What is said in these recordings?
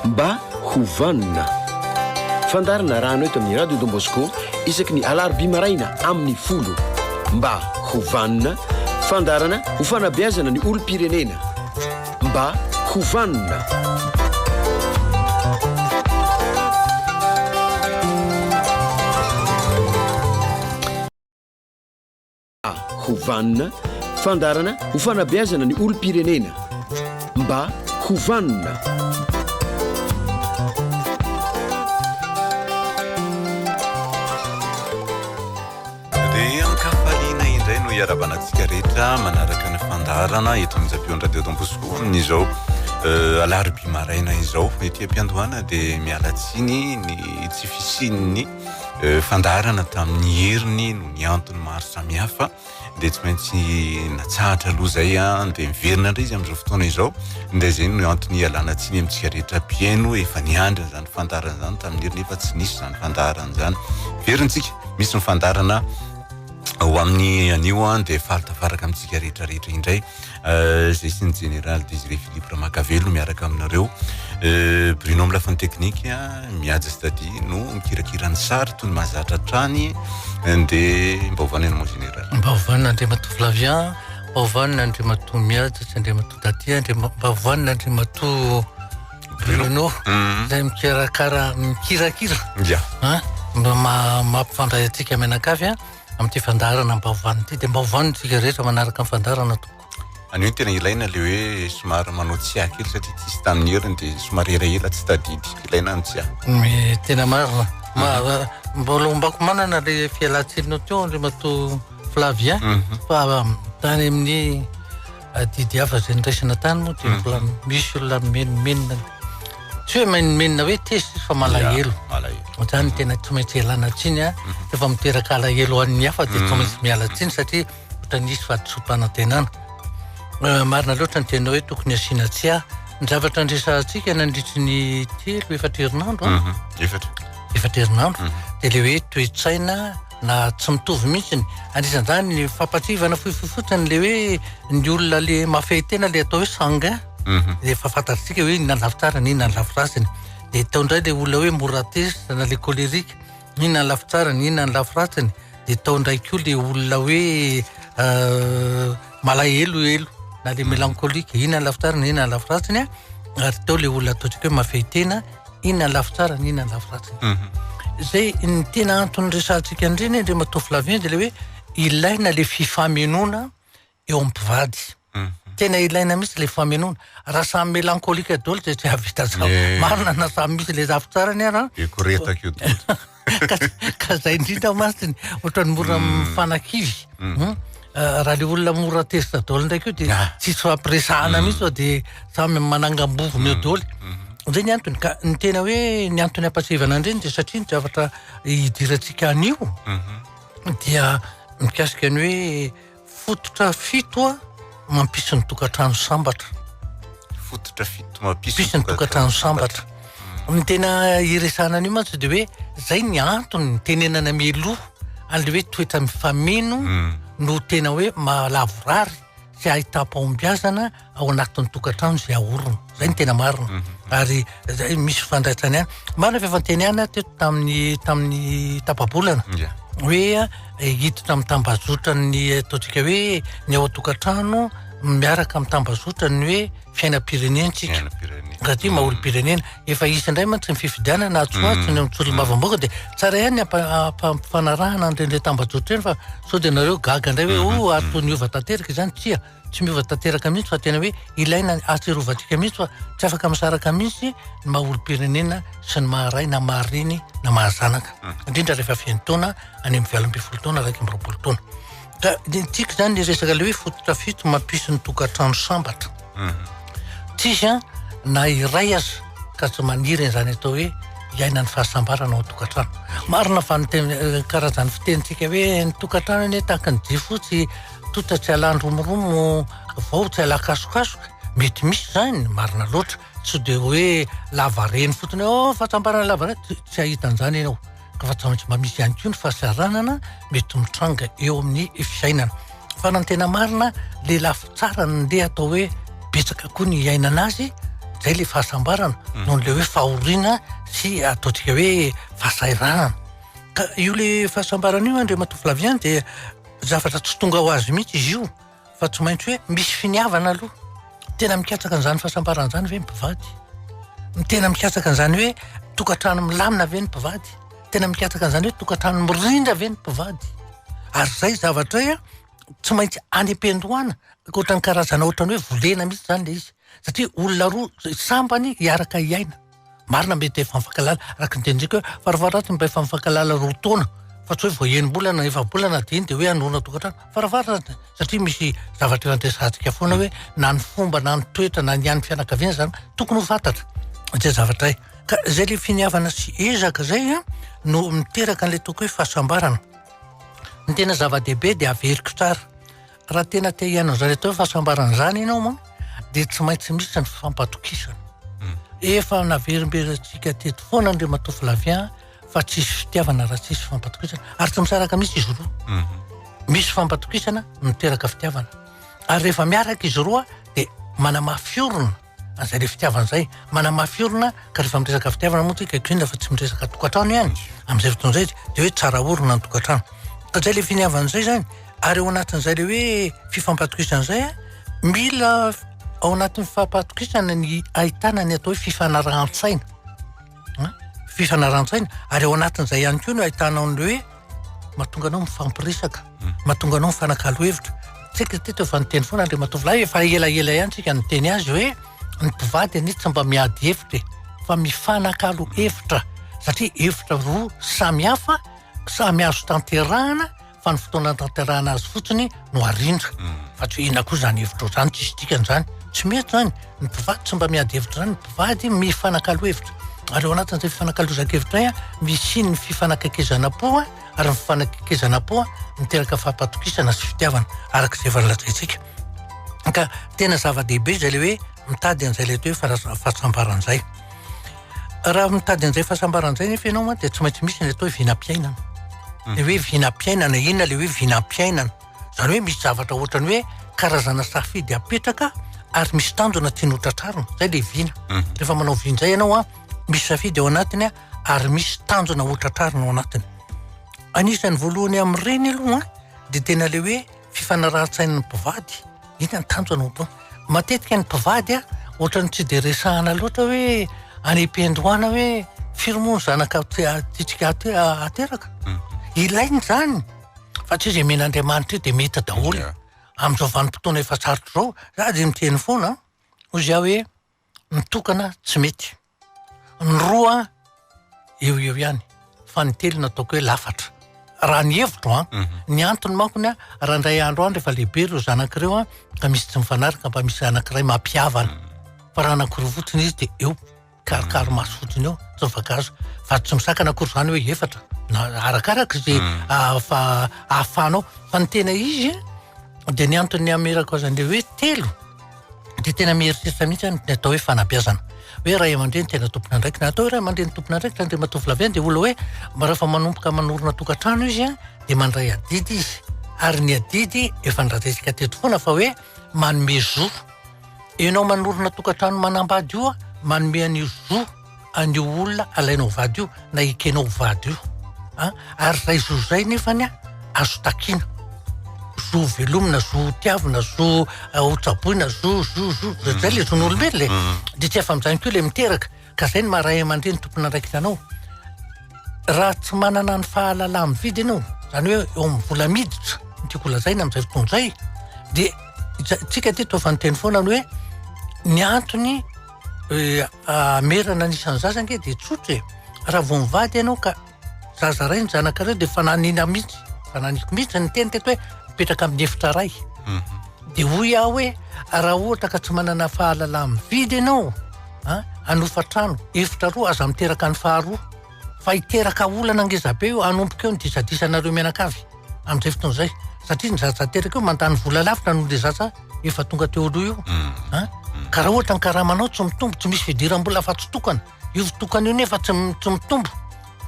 Mba ho vanona. Fandaharana arahana eto amin'ny Radio Don Bosco isaky ny alarobia maraina amin'ny folo. Mba ho vanona. Fandaharana ho fanabeazana ny olom-pirenena. Mba ho vanona. Ho vanona, fandaharana ho fanabeazana ny olom-pirenena. Mba ho vanona. Dia an-kafaliana indray no iarahabana antsika rehetra manaraka ny fandaharana eto amin'ny Zapion Radio Don Bosco amin'izao eh, alarobia maraina izao. Ety am-piandohana dia miala tsiny ny tsy fisian'ny Fandaharana tamin'ny heriny noho ny antony maro samihafa dia tsy maintsy natsahatra aloha izay an, dia miverina indray izy amin'izao fotoana izao, dia izay no antony ialana tsiny amintsika rehetra mpihaino efa niandry an'izany fandaharana izany tamin'ny heriny nefa tsy nisy izany fandaharana izany. Miverina isika, misy ny fandaharana ho amin'ny anio an, dia faly tafaraka amintsika rehetra rehetra indray. Izay sy ny Jeneraly Désiré Philippe Ramakavelo miaraka aminareo. Bruno amin'ny lafiny teknika, Mihaja sy Dadi no mikirakira ny sary toy ny mahazatra hatrany. Dia mba hovanina mon général. Mba hovanina Andriamatoa Flavien, mba hovanina Andriamatoa Mihaja sy Andriamatoa Dadi, Andriama- mba hovanina Andriamatoa Bruno izay mikarakara mikirakira Ya. an, mba ma- mampifandray antsika mianakavy an. amin'ity fandaharana mba ho vanona ity dia mba ho vanona isika rehetra manaraka ny fandaharana tompoko. Anio no tena ilaina le hoe somary manao tsiahy kely satria tsisy tamin'ny heriny dia somary elaela tsy tadidy. Ilaina ny tsiahy. Mais tena marina. Ma, mbola ombako manana le fialantsininao teo Andriamatoa Flavien fa tany amin'ny Adidy hafa izay noraisina tany moa dia mbola misy olona mimenomenona. Tsy hoe mimenomenona hoe tezitra izy fa malahelo. Ohatrany tena tsy maintsy ialana tsiny a. Rehefa miteraka alahelo ho an'ny hafa dia tsy maintsy miala tsiny satria ohatran'ny nisy fahadisoam-panantenana. Marina loatra ny teninao hoe tokony asiana tsiahy. Ny zavatra niresahantsika nandritry ny telo, efatra herinandro an. Efatra. Efatra herinandro. Dia ilay hoe toe-tsaina na tsy mitovy mihitsiny. Anisan'izany ny fampahatsiahivana fohifohy fotsiny le hoe ny olona le mahafehy tena le atao hoe sanguin. Mhm. Efa fantatsika hoe inona ny lafy tsarany, inona ny lafy ratsiny. Dia tao indray le olona hoe mora tezitra na le colérique, inona ny lafy tsarany, inona ny lafy ratsiny. Dia tao indray koa le olona hoe euh, malahelohelo na le mélancolique, inona ny lafy tsarany, inona ny lafy ratsiny. Ary tao le olona ataontsika hoe mahafehy tena, inona ny lafy tsarany, inona ny lafy ratsiny. Mhm. Zay ny tena antony resahantsika an'ireny Andriamatoa Flavien dia le hoe ilaina le fifamenoana eo amin'ny mpivady. Mhm. Tena ilaina mihitsy le fifamenoana. Raha samy mélancolique daholo dia tsy hahavita zavatra. Marina na samy misy le lafy tsarany ara. Ekoretaka io daholo. Ka, ka zay indrindra mantsy ohatran'ny mora mm. mifanakivy. Mm. Hmm? Eh, raha le olona mora tezitra daholo ndraiky io dia ah. tsisy fampiresahana mm. mihitsy fa dia samy manangam-bovona eo daholo. Zay ny antony ka ny tena hoe ny antony ampahatsiahivana an'ireny dia satria ny zavatra hidirantsika anio mm-hmm. dia mikasika ny hoe Fototra fito mampisy ny tokantrano sambatra. Fototra fito mampisy ny tokantrano sambatra. Ny tena iresahana an'io mantsy dia hoe zay ny antony nitenenana mialoha an'ilay hoe toetra mifameno mm. no tena hoe mahalavorary sy ahitam-pahombiazana ao anatin'ny tokantrano izay aorina. Zay ny tena marina. Mhm. Ary zay misy fifandraisany ihany. Marina fa efa niteny ihany aho teto tamin'ny tamin'ny tapa-bolana. Hoe eh, hiditra amin'ny tambazotran'ny ataontsika hoe ny ao an-tokantrano miaraka amin'ny tambazotran'ny hoe fiainam-pirenentsika. Satria maha olom-pirenena. Efa hisy indray mantsy ny fifidianana atsy ho atsy ny solombavambahoaka dia tsara ihany ny ampifanarahana an'ireny le tambajotra ireny fa sao dia nareo gaga indray hoe oh ary toa niova tanteraka izany. Tsia. Tsy miova tanteraka mihitsy fa tena hoe ilaina ahatsiarovantsika mihitsy fa tsy afaka misaraka mihitsy ny maha olom-pirenena sy ny maha ray na maha reny na maha zanaka. Hmm. Indrindra rehefa feno taona any amin'ny 18 taona 21 taona. Ka ny tiako izany ny resaka le hoe fototra fito mampisy ny tokantrano sambatra. Hmm. Tsisy an na iray aza ka tsy maniry an'izany atao hoe hiaina ny fahasambarana ao an-tokantrano. Marina fa ny teny eh, karazan'ny fitenintsika hoe ny tokantrano anie tahaka ny jiafotsy Tota tsy alan-dromoromo, vao tsy alan-kasokasoka, mety misy izany, marina loatra, tsy dia hoe lavareny fotsiny hoe oh fahasambarana lavareny, tsy hahita an'izany ianao, fa tsy maintsy mba misy ihany koa ny fahasahiranana mety mitranga eo amin'ny fiainana. Fa raha ny tena marina, le lafy tsara ndeha atao hoe betsaka koa ny iainana azy. Zay le fahasambarana noho le hoe fahoriana sy ataontsika hoe fahasahiranana. Ka io le fahasambarana io Andriamatoa Flavien dia zavatra tsy tonga ho azy mihitsy izy io fa tsy maintsy hoe misy finiavana aloha. Tena mikatsaka an'izany fahasambarana izany ve ny mpivady? Tena mikatsaka an'izany hoe tokantrano milamina ve ny mpivady? Tena mikatsaka an'izany hoe tokantrano mirindra ve ny mpivady? Ary izay zavatra izay tsy maintsy any am-piandohana, ohatran'ny karazana ohatran'ny hoe volena mihitsy izany ilay izy. Satria olona roa sambany hiaraka hiaina. Marina mety efa mifankahalala, araka ny tenintsika hoe farafaharatsiny mba efa mifankahalala roa taona fa tsy hoe vao enim-bolana, efa-bolana dia iny dia hoe hanorina tokantrano. Farafaharatsiny satria misy zavatra efa niresahantsika foana hoe na ny fomba na ny toetra na ny an'ny fianakaviana izany tokony ho fantatra izay zavatra izay. Ka izay ilay finiavana sy ezaka izay no miteraka an'ilay ataoko hoe fahasambarana. Ny tena zava-dehibe dia averiko tsara. Raha tena te hiaina an'izany atao hoe fahasambarana izany ianao moa dia tsy maintsy misy ny fifampatokisana. Hmm. Efa naverimberentsika teto foana Andriamatoa Flavien fa tsisy fitiavana raha tsisy fifampatokisana ary tsy misaraka mihitsy izy roa. Hmm. Misy fifampatokisana miteraka fitiavana. Ary rehefa miaraka izy roa dia manamafy orina an'izay le fitiavana izay. Manamafy orina ka rehefa miresaka fitiavana moa tsika indrindra fa tsy miresaka tokantrano ihany amin'izay fotoana izay dia hoe tsara orina ny tokantrano. Ka zay le finiavana izay zany ary ao anatin'izay le hoe fifampatokisana izay a, mila ao anatin'ny fampatokisana ny ahitana ny atao hoe fifanarahan-tsaina. An, fifanarahan-tsaina ary ao anatin'izay ihany koa no ahitanao ny hoe mahatonga anao mifampiresaka, mahatonga anao mifanakalo hevitra. Tsika teto efa niteny foana Andriamatoa Filoha, efa elaela ihany tsika niteny azy hoe ny mpivady anie tsy mba miady hevitra e, fa mifanakalo hevitra satria hevitra roa samy hafa, samy azo tanterahana fa ny fotoana anatanterahana azy fotsiny no arindra. Fa tsy hoe inona koa izany hevitrao izany, tsisy dikany izany. Tsy mety izany. Ny mpivady tsy mba miady hevitra izany, ny mpivady mifanakalo hevitra. Ary ao anatin'izay fifanakalozan-kevitra izay, misy ny fifanakaikezana-po, ary ny fifanakaikezana-po miteraka fampatokisana sy fitiavana, araka izay efa nolazaintsika. Ka tena zava-dehibe izay ilay hoe mitady an'izay ilay atao hoe fahasambarana izay. Raha mitady an'izay fahasambarana izay nefa ianao dia tsy maintsy misy ny atao hoe vinam-piainana. Hmm. Le hoe vinam-piainana, inona le hoe vinam-piainana? Izany hoe misy zavatra ohatran'ny hoe karazana safidy apetraka ary misy tanjona tiana ho tratrarina. Izay le vina. Hmm. Rehefa manao vina izay ianao an, misy safidy ao anatiny an, ary misy tanjona ho tratrarina ao anatiny. Anisan'ny voalohany amin'ireny aloha an, dia tena le hoe fifanarahan-tsain'ny mpivady, inona ny tanjona ao am-pony? Matetika ny mpivady a, ohatran'ny tsy dia resahana loatra hoe any am-piandohana hoe firy moa ny zanaka tiantsika ateraka? Mm. Ilaina izany fa tsy izay omen'Andriamanitra io dia mety daholo. Amin'izao vanim-potoana efa sarotra izao, za dia miteny foana, hoy aho hoe ny tokana tsy mety. Ny roa eo eo ihany fa ny telo nataoko hoe lafatra. Raha ny hevitro an, mhm. ny antony mankony an, raha indray andro any rehefa lehibe ireo zanaka ireo an, ka misy tsy mifanaraka mba misy anankiray mampihavana. Mhm. Fa raha anankiroa fotsiny izy dia eo, karikary maso fotsiny eo, tsy mifankahazo. Fa tsy misakana akory izany hoe efatra, na arakaraka izay mhm. ah, fa ahafahanao. Fa ny tena izy dia ny antony hamerako azy an'ilay hoe telo dia tena mieritreritra mihitsy aho ny atao hoe fanabeazana. Hoe ray aman-dreny tena tompon'andraikitra. Atao hoe ray aman-dreny tompon'andraikitra Andriamatoa Flavien dia olona hoe mba rehefa manomboka manorina tokantrano izy dia mandray adidy izy. Ary ny adidy efa nolazaintsika teto foana fa hoe manome zo. Ianao manorina tokantrano manambady io manome an'io zo. an'io olona alainao vady io na ekenao ho vady io an, ary izay zo izay nefany an azo takiana, zo velomina, zo tiavina, zo ho tsaboina, zo zo zo, zay le zon'olombelona e, mm. de tsy afa-mijanona koa le miteraka, ka zay ny maha ray aman-dreny tompon'andraikitra anao, raha tsy manana ny fahalala mividy ianao, zany hoe eo amin'ny vola miditra no tiako lazaina amin'izay fotoana izay, de tsika teto efa niteny foana ny hoe ny antony Hamerana ny isan'ny zaza ange dia tsotra e! Raha vao mivady ianao ka zaza iray ny zanakareo dia fananina mihitsy, fananiko mihitsy ny teny teto hoe mipetraka amin'ny efitra iray. Mhm. Dia hoy aho hoe raha ohatra ka tsy manana fahalalana mividy ianao, an, hanofa trano, efitra roa, aza miteraka ny faharoa. Fa hiteraka olana ngeza be io, hanomboka eo ny disadisanareo mianakavy. amin'izay fotoana izay satria ny zaza teraka eo mandany vola lavitra noho le zaza efa tonga teo aloha io mm. an mm. ka raha ohatra ny karamanao tsy mitombo tsy misy fidiram-bola fa tsy tokana io tokana io nefa tsy tsy mitombo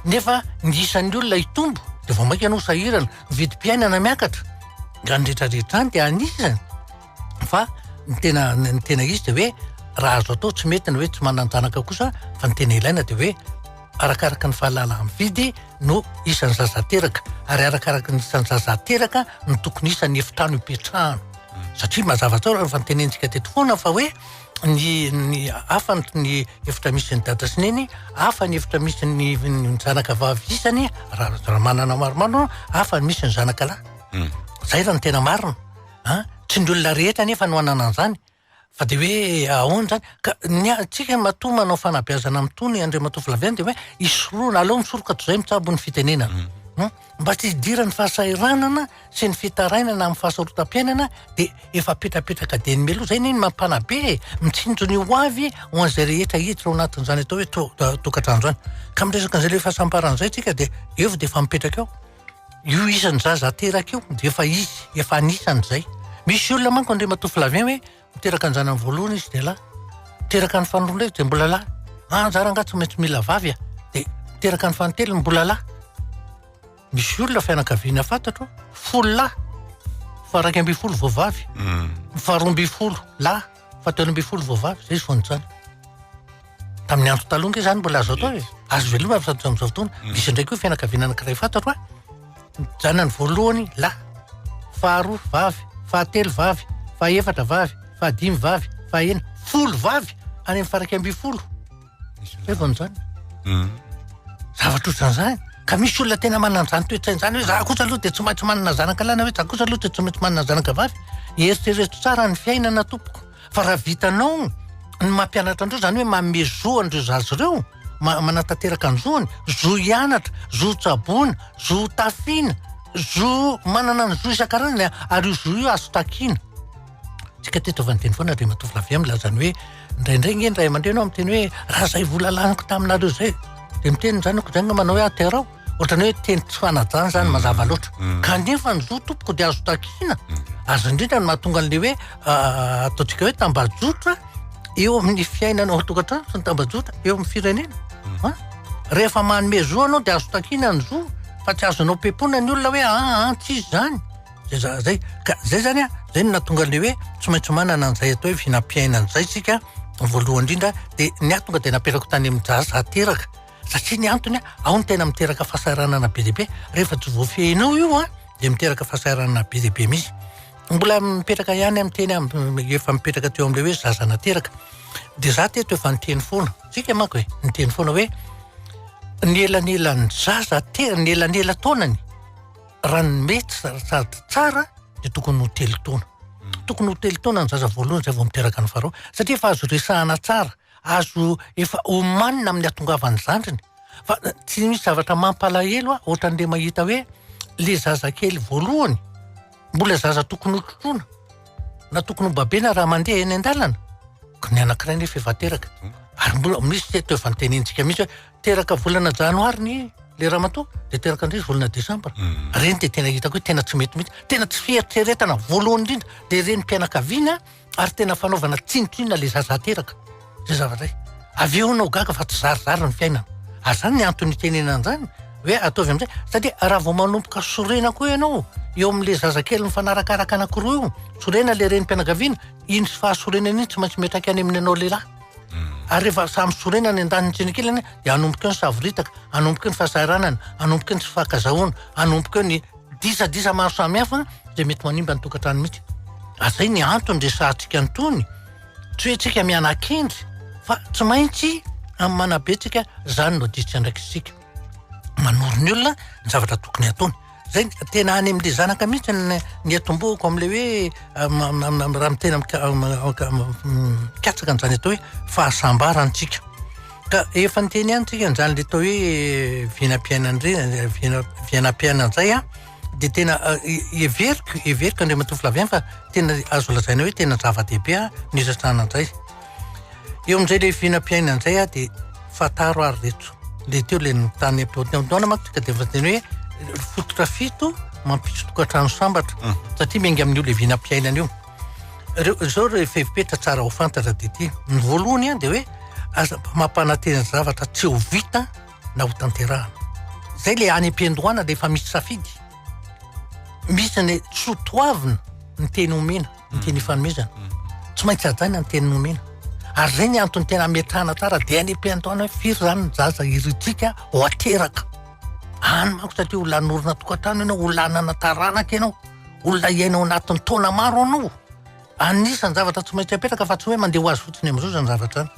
nefa ny isan'ny olona hitombo de vao mainka ianao sahirana ny vidim-piainana miakatra ny rehetrarehetra any de anisany fa ny tena ny tena izy de hoe Raha azo atao tsy mety ny hoe tsy manan-janaka kosa fa ny tena ilaina dia hoe arakaraka ny fahalalaha-mifidy no isan'ny zaza teraka ary arakaraka ny isan'ny zaza teraka no tokony isan'ny efitrano ipetrahana. Satria mazava tsara efa notenenitsika teto foana fa hoe ny ny hafa ny efitra misy ny dada sy neny, hafa ny efitra misy ny ny zanaka vavy isany raha raha manana maromaro hafa ny misy ny zanaka lahy. Zay raha ny tena marina an! Tsy ny olona rehetra anefa no hanana an'izany fa de hoe ahoana zany ka ny antsika matoa manao fanabeazana mitony Andriamatoa Flavien de hoe hisorohana aleo misoroka toy izay mitsabo ny fitenenana. Mba tsy hidiran'ny fahasahiranana sy ny fitarainana amin'ny fahasarotam-piainana dia efa apetrapetraka dieny mialoha. Izay anie ny mampanabe e! Mitsinjo ny ho avy ho an'izay rehetra hiditra ao anatin'izany atao hoe tokantrano izany. Ka miresaka an'izay le fahasambarana izay tsika dia eo dia efa mipetraka eo. Io isan'ny zaza ateraka io dia efa izy, efa anisan'izay. Misy olona manko Andriamatoa Flavien hoe miteraka ny zanany voalohany izy dia lahy. Miteraka ny faharoa indray izy dia mbola lahy. Ah, anjara angaha tsy maintsy mila vavy a! Dia miteraka ny fahatelony mbola lahy. Misy olona fianakaviana fantatro, folo lahy, fa 11 vao vavy. Fa 12 lahy, fa 13 vao vavy, zay izy vao nijanona. Tamin'ny andro taloha nge zany mbola azo atao e. Azo veloma fa amin'izao fotoana. Misy indray koa fianakaviana anankiray fantatro a. Zanany voalohany lahy, faharoa vavy, fahatelo vavy, fahaefatra vavy, fahadimy vavy, fahenina, folo vavy, any amin'ny faha 11. Zay vao nijanona. Zavatra ohatran'izany. Ka misy olona tena manana an'izany toe-tsaina izany hoe za kosa aloha dia tsy maintsy manana zanaka lahy na hoe za kosa aloha dia tsy maintsy manana zanaka vavy. Eritrereto tsara ny fiainana tompoko. Fa raha vitanao ny mampianatra andreo, izany hoe manome zo an'ireo zaza ireo, manatanteraka ny zony, zo hianatra, zo tsaboina, zo tafiana, zo manana ny zo isan-karazany ary io zo io azo takiana. Tsika teto efa niteny foana Andriamatoa Flavien milaza ny hoe indraindray nge ny ray aman-dreny ao miteny hoe raha zay vola laniko taminareo zay de miteny ny zanako zay nga manao hoe aterao ohatran'ny hoe teny tsy fanajana zany mazava loatra kanefa ny zo tompoko de azo takiana azo indrindra ny mahatonga an'le hoe ataontsika hoe tambajotra eo amin'ny fiainana ao an-tokantrano sy ny tambajotra eo amin'ny firenena a rehefa manome zo anao de azo takiana ny zo fa tsy azonao pepona ny olona hoe aa tsy izy zany Zay za zay ka zay zany a zay no nahatonga an'le hoe tsy maintsy manana an'izay atao hoe vinam-piainana zay isika voalohany indrindra de ny ahy tonga de napetrako tany amin'ny zaza teraka satria ny antony a ao ny tena miteraka fahasahiranana be dia be rehefa tsy voafehinao io a de miteraka fahasahiranana be dia be mihitsy mbola mipetraka ihany amin'ny teny efa mipetraka teo amin'ilay hoe zaza nateraka de za teto efa niteny foana tsika manko e niteny foana hoe ny elanelan'ny zaza te- ny elanelan-taonany Raha ny mety sady tsara dia tokony ho telo taona. Tokony ho telo taona ny zaza voalohany izay vao miteraka ny faharoa satria efa azo resahana tsara, azo efa omanina amin'ny hatongavan'ny zandriny. Fa tsy misy zavatra mampalahelo aho ohatran'le mahita hoe le zazakely voalohany mbola zaza tokony hotrotroina na tokony ho babena raha mandeha eny an-dalana, ka ny anankiray nefa efa teraka. Ary mbola misy teto efa notenenintsika mihitsy hoe Teraka volana janoary ny le ramatoa de teraka indray izy volana desambra. Mm. Reny de tena hitako hoe tena tsy mety mihitsy. Tena tsy fieritreretana voalohany indrindra de renim-pianakaviana ary tena fanaovana tsinontsinona le zaza teraka. Zay zavatra zay. Avy eo anao gaga fa tsy zarizary ny fiainana. Ary zany ny antony itenenana an'izany hoe ataovy amin'izay satria raha vao manomboka sorena koa ianao eo amin'le zazakely mifanarakaraka anankiroa io, sorena le renim-pianakaviana, iny fahasorenana iny tsy maintsy miantraika any amin'ny anao lehilahy. Ary rehefa samy sorena ny andaniny sy ny ankilany dia hanomboka eo ny savoritaka, hanomboka eo ny fahasahiranana, hanomboka eo ny tsy fahankazahoana, hanomboka eo ny disadisa maro samihafa izay mety manimba ny tokantrano mihitsy. Ary izay ny antony resahantsika an'itony, tsy hoe tsika miana-kendry fa tsy maintsy amin'ny manabe tsika izany no adidy sy andraikitsika manoro ny olona ny zavatra tokony hataony. Zay tena any amin'le zanaka mihitsy ny ny atombohako amin'le hoe raha mitena mikatsaka an'izany atao hoe fahasambarana tsika. Ka efa niteny ihany tsika an'izany le atao hoe vinam-piainana ireny, vinam-piainana izay an, de tena heveriko, heveriko Andriamatoa Flavien fa tena azo lazaina hoe tena zava-dehibe ny resahana an'izay. Eo amin'izay le vinam-piainana izay a de fantaro ary reto. Le teo le tany am-piandohana manko tsika de efa niteny hoe fototra fito mampisy tokantrano sambatra mm. satria miainga amin'io le vinam-piainana io. Reo zao re fepetra tsara ho fantatra de ty. Ny voalohany a de hoe aza mampanantena zavatra tsy ho vita na ho tanterahana. Zay le any am-piandohana de efa misy safidy. Misy ny sotoavina ny teny omena. ny teny ifanomezana. Tsy maintsy hajaina ny teny nomena. Ary izay ny antony tena ametrahana tsara dia any am-piandohana hoe firy izany ny zaza irintsika ho ateraka. Any manko satria olona hanorina tokantrano ianao, olona hanana taranaka ianao, olona hiaina ao anatin'ny taona maro ianao. Anisan'ny zavatra tsy maintsy apetraka fa tsy hoe mandeha ho azy fotsiny amin'izao izany zavatra izany.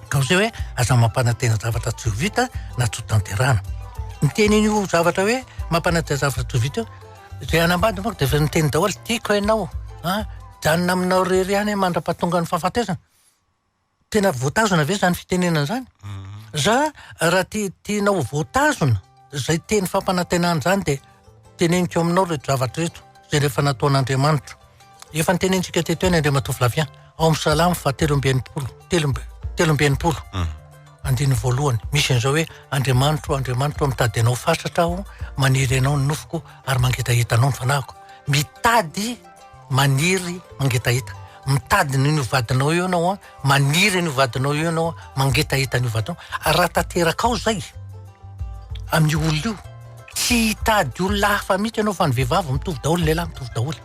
Ka hoy hoe aza mampanantena zavatra tsy ho vita na tsy ho tanterahana. Miteny an'io zavatra hoe mampanantena zavatra tsy ho vita io, izay hanambady manko dia efa miteny daholo, tiako ianao, an, hijanona aminao irery ihany aho mandra-pahatonga ny fahafatesana. Tena voatazona ve izany fitenenana izany? Za raha ti- tianao ho voatazona izay teny fampanantenana izany dia teneniko aminao ireto zavatra ireto izay rehefa nataon'Andriamanitra. Efa nitenentsika teto ihany Andriamatoa Flavien, ao amin'ny Salamo fahatelo amby enimpolo, telo amby, 63, andininy voalohany, misy an'izao hoe Andriamanitro, Andriamanitro, mitady anao fatratra aho, maniry anao ny nofoko ary mangetaheta anao ny fanahiko. Mitady maniry mangetaheta. Mitady ny ho vadinao eo ianao an, maniry ny ho vadinao eo ianao an, mangetaheta ny ho vadinao. Ary raha tanterakao izay amin'io olona io, tsy hitady olona hafa mihitsy ianao fa ny vehivavy mitovy daholo, ny lehilahy mitovy daholo.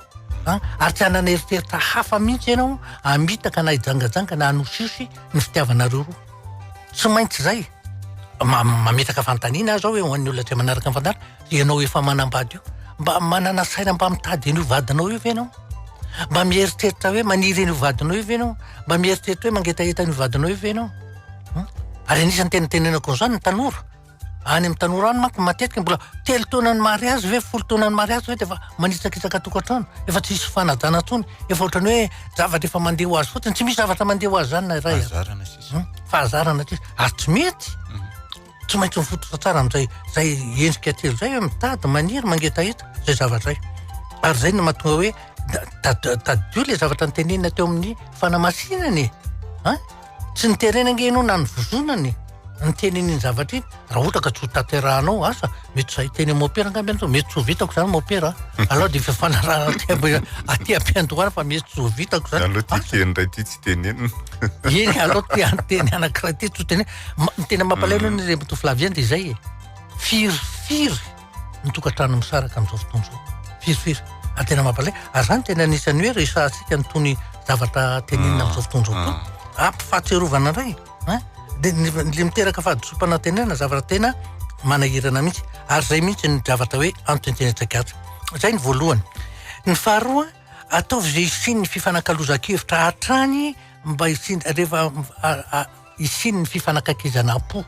An, ary tsy hanana eritreritra hafa mihitsy ianao hamitaka na hijangajanga na hanosihosy ny fitiavanareo roa. Tsy maintsy izay. Mametraka fanontaniana aho izao hoe ho an'ny olona izay manaraka ny fandaharana, ianao efa manambady io, mba manana saina mba mitady an'io vadinao io ve ianao? Mba mieritreritra hoe maniry an'io vadinao io ve ianao? Mba mieritreritra hoe mangetaheta an'io vadinao io ve ianao? Hmm? Ary anisan'ny tena tenenako an'izany ny tanora. Any amin'ny tanora any manko matetika mbola telo taona ny mariazy ve, folo taona ny mariazy ve dia efa manitsakitsaka tokantrano, efa tsisy fanajana intsony, efa ohatran'ny hoe zavatra efa mandeha ho azy fotsiny, tsy misy zavatra mandeha ho azy izany na iray aza. Fahazarana sisa. Hmm? Fahazarana sisa. Ary tsy mety. Tsy maintsy mifototra tsara amin'izay zay endrika telo zay hoe mitady, maniry, mangetaheta, zay zavatra zay. Ary zay no mahatonga hoe tadidio le zavatra notenenina teo amin'ny fanamasinana e. An? Tsy niterena ange ianao na nivozonana e. Niteny an'iny zavatra iny, raha ohatra ka tsy ho tanterahanao, asa, mety tsy hiteny amin'ny mopera angamba ianao, mety tsy ho vitako izany mopera a. Alao dia fifanarahana aty am- aty am-piandohana fa mety tsy ho vitako izany. Aleo ty Asa. teny indray ty tsy tenenina. Eny, aleo ty teny anankiray ty tsy ho tenenina. Ma- Ny tena mampalahelo anie ry Matoa Flavien dia izay e. Firifiry ny tokantrano misaraka amin'izao fotoana izao. Firifiry. Ary tena mampalahelo. Ary izany tena anisan'ny hoe resahantsika an'itony zavatra tenenina amin'izao fotoana izao itony. Ampifahatsiarovana indray. Hein? Dia le miteraka fahadisoam-panantenana zavatra tena manahirana mihitsy. Ary izay mihitsy ny zavatra hoe antony tena tsaikatra. Izay ny voalohany. Ny faharoa, ataovy izay hisian'ny fifanakalozan-kevitra hatrany mba hisian- rehefa hisian'ny fifanakaikizana am-po.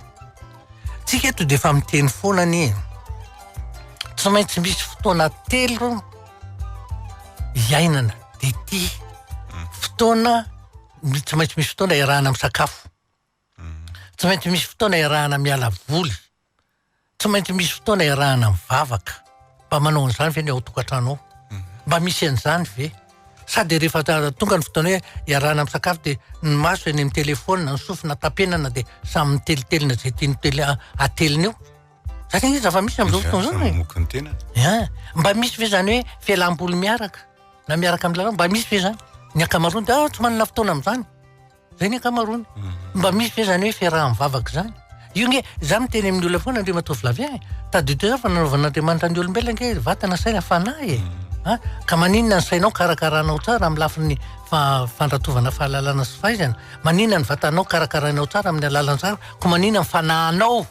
Tsika eto dia efa miteny foana anie. Tsy maintsy misy fotoana telo iainana dia ity fotoana tsy maintsy misy fotoana iarahana misakafo. Tsy maintsy misy fotoana iarahana miala voly. Tsy maintsy misy fotoana iarahana mivavaka. Mba manao an'izany ve ny ao an-tokantrano ao? Mba misy an'izany ve? Sa dia rehefa tonga ny fotoana hoe iarahana misakafo dia ny maso eny amin'ny telefaonina, ny sofina tapenana dia samy mitelitelina izay tiany tele atelina eo? Zany anie zava-misy amin'izao fotoana izao e. Mamoky ny tenany. Ia. Mba misy ve izany hoe fialam-boly miaraka na miaraka amin'ny lalao? Mba misy ve izany? Ny ankamaroany dia ah, tsy manana fotoana amin'izany. Zay ny ankamaroany. Mba misy ve izany hoe fiaraha-mivavaka izany? Io nge, za miteny amin'ny olona foana Andriamatoa Flavien e, tadidio tsara fa nanaovan'Andriamanitra ny olombelona nge vatana, saina, fanahy e. A, ka maninona ny sainao karakaranao tsara amin'ny lafiny fa- fandratovana fahalalana sy fahaizana? Maninona ny vatanao karakarainao tsara amin'ny alalan'ny tsara? Koa maninona ny fanahinao?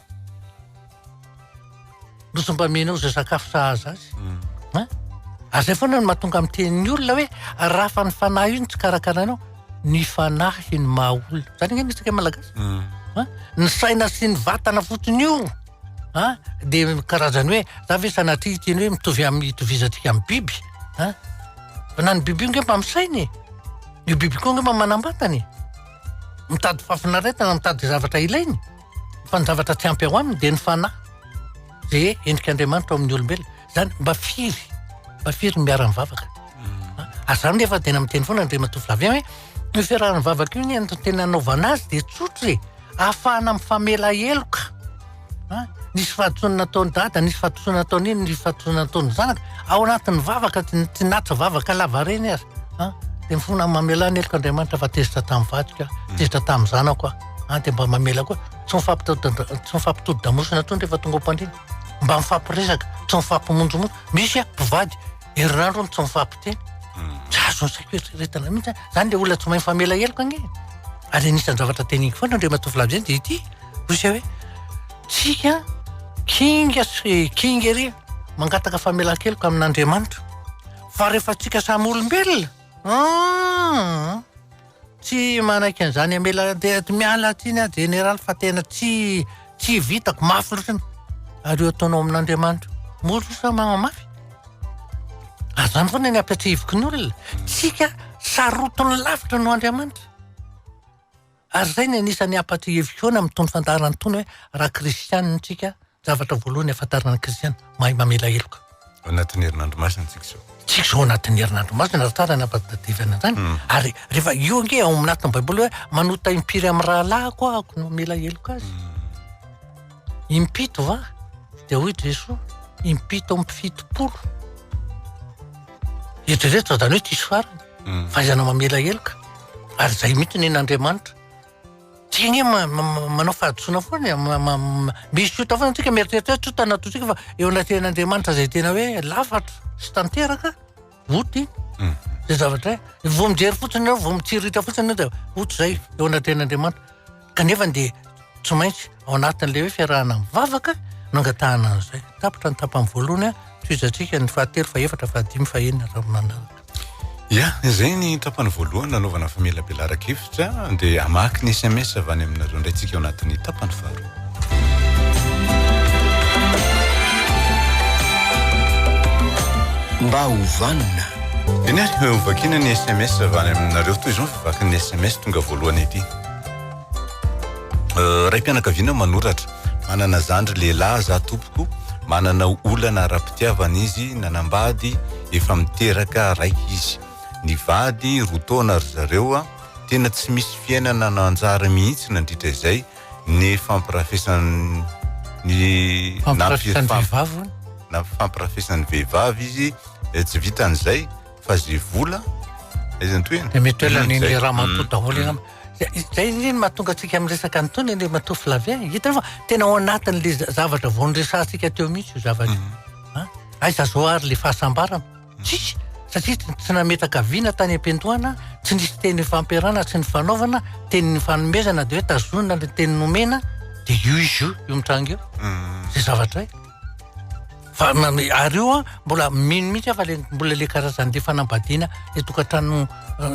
No tsy mba amenao izay sakafo sahaza azy. Hein? Ary zay foana no mahatonga miteny ny olona hoe raha fa ny fanahy io no tsy karakarainao, ny fanahy no maha olona. Zany ange misy malagasy. Hein? Ny saina sy ny vatana fotsiny io hein? dia karazany hoe za ve sanatria hiteny hoe mitovy amin'ny itovizantsika amin'ny biby hein? Fa na ny biby io nge mba misaina e. Io biby koa nge mba manam-batana e. Mitady fahafinaretana, mitady zavatra ilainy. Fa ny zavatra tsy ampy ao aminy dia ny fanahy izay endrik'Andriamanitra ao amin'ny olombelona. Zany mba firy, mba firy ny miara-mivavaka. Ary zany nefa tena miteny foana Andriamatoa Flavien hoe io fiaraha-mivavaka io ny antony tena anaovana azy dia tsotra e, ahafahana mifamela heloka. Ha? Nisy fahadisoana nataon'i dada, nisy fahadisoana nataon'i neny, nisy fahadisoana nataon'ny zanaka. Ao anatin'ny vavaka, tsy na tsy vavaka lavareny aza. Ha? Dia mifona mamelà ny heloka Andriamanitra fa tezitra tamin'ny vadiko aho, tezitra tamin'ny zanako aho. An dia mba mamela koa. Tsy mifampitodi tsy mifampitodi-damosina intsony rehefa tonga ao am-pandriana. Mba mifampiresaka, tsy mifampimonjomonjo. Misy a, mpivady, herinandro hono tsy mifampiteny. Tsy azon'ny saiko eritreretina mihitsy. Zany le olona tsy mahay mifamela heloka ange. Ary anisan'ny zavatra teneniko foana Andriamatoa Flavien dia ity, hoy izy hoe tsika kinga sy kinga ery mangataka famelan-keloka amin'Andriamanitra. Fa rehefa tsika samy olombelona, hum, tsy manaiky an'izany hamela dia miala tsiny aho jeneraly fa tena tsy tsy vitako mafy loatra. Ary io ataonao amin'Andriamanitra, moa sa manamafy? Ary zany foana ny ampiatrehiviko ny olona. Tsika sarotiny lavitra noho Andriamanitra. Ary zay ny anisan'ny ampatrehiviko foana amin'itony fandaharana itony hoe raha kristianina tsika, zavatra voalohany ahafantarana ny kristiana, mahay mamela heloka. Ao anatin'ny herinandro masina tsika izao. Tsika izao anatin'ny herinandro masina, raha tsara ny ampatadiavana an'izany. Ary rehefa io ange ao anatin'ny baiboly hoe manota impiry amin'ny rahalahiko aho no mamela heloka azy. Impito va? Dia hoy Jesoa, 77. Eritrereto fa zany hoe tsisy farany. Mm. Fahaizana mamela heloka. Ary zay mihitsy ny an'Andriamanitra. Tsy anie manao fahadisoana foana e, misy ota foana tsika mieritreritra hoe tsy ota nataontsika fa eo anatrehan'Andriamanitra zay tena hoe lafatra sy tanteraka, ota iny. Mm. Zay zavatra zay. Vao mijery fotsiny ianao, vao mitsiriritra fotsiny ianao dia ota zay eo anatrehan'Andriamanitra. Kanefa dia tsy maintsy ao anatin'ilay hoe fiarahana mivavaka no angatahana an'izay. Tapitra ny tapany voalohany, tohizantsika ny fahatelo, fahefatra, fahadimy, fahenina raha manaraka. Ya, izay ny tapany voalohany nanaovana famelabelaran-kevitra dia hamaky ny sms avy any aminareo indray tsika ao anatin'ny tapany faharoa. Mba ho vanona. Eny ary, hovakiana ny sms avy any aminareo. Toy izao ny fivakin'ny sms tonga voalohany ity. Raim-pianakaviana manoratra, manana zandry lehilahy za tompoko, manana olana ara-pitiavana izy, nanambady, efa miteraka raika izy, nivady roa taona ry zareo, tena tsy misy fiainana nanjary mihitsy nandritra izay, ny fampirafesan'ny Fampirafesan'ny vehivavy hono. Fampirafesan'ny vehivavy izy, tsy vitan'izay fa ze vola aiza ny tohiny? Dia mety hoe lanin'ilay ramatoa daholo angamba. Zay anie no mahatonga antsika miresaka an'itony Andriamatoa Flavien. Hitanao fa tena ao anatin'le zavatra vao niresahantsika teo mihitsy io zavatra io. An? Aiza zao ary le fahasambarana? Tsisy! Satria tsy nametraka vina tany am-piandohana, tsy nisy teny ifampiarahana, tsy nifanaovana, teny nifanomezana dia hoe tazonina le teny nomena, dia io izy io, io mitranga io. Zay zavatra zay. Fa ary io an, mbola mino mihitsy aho fa le mbola le karazan'le fanambadiana le tokantrano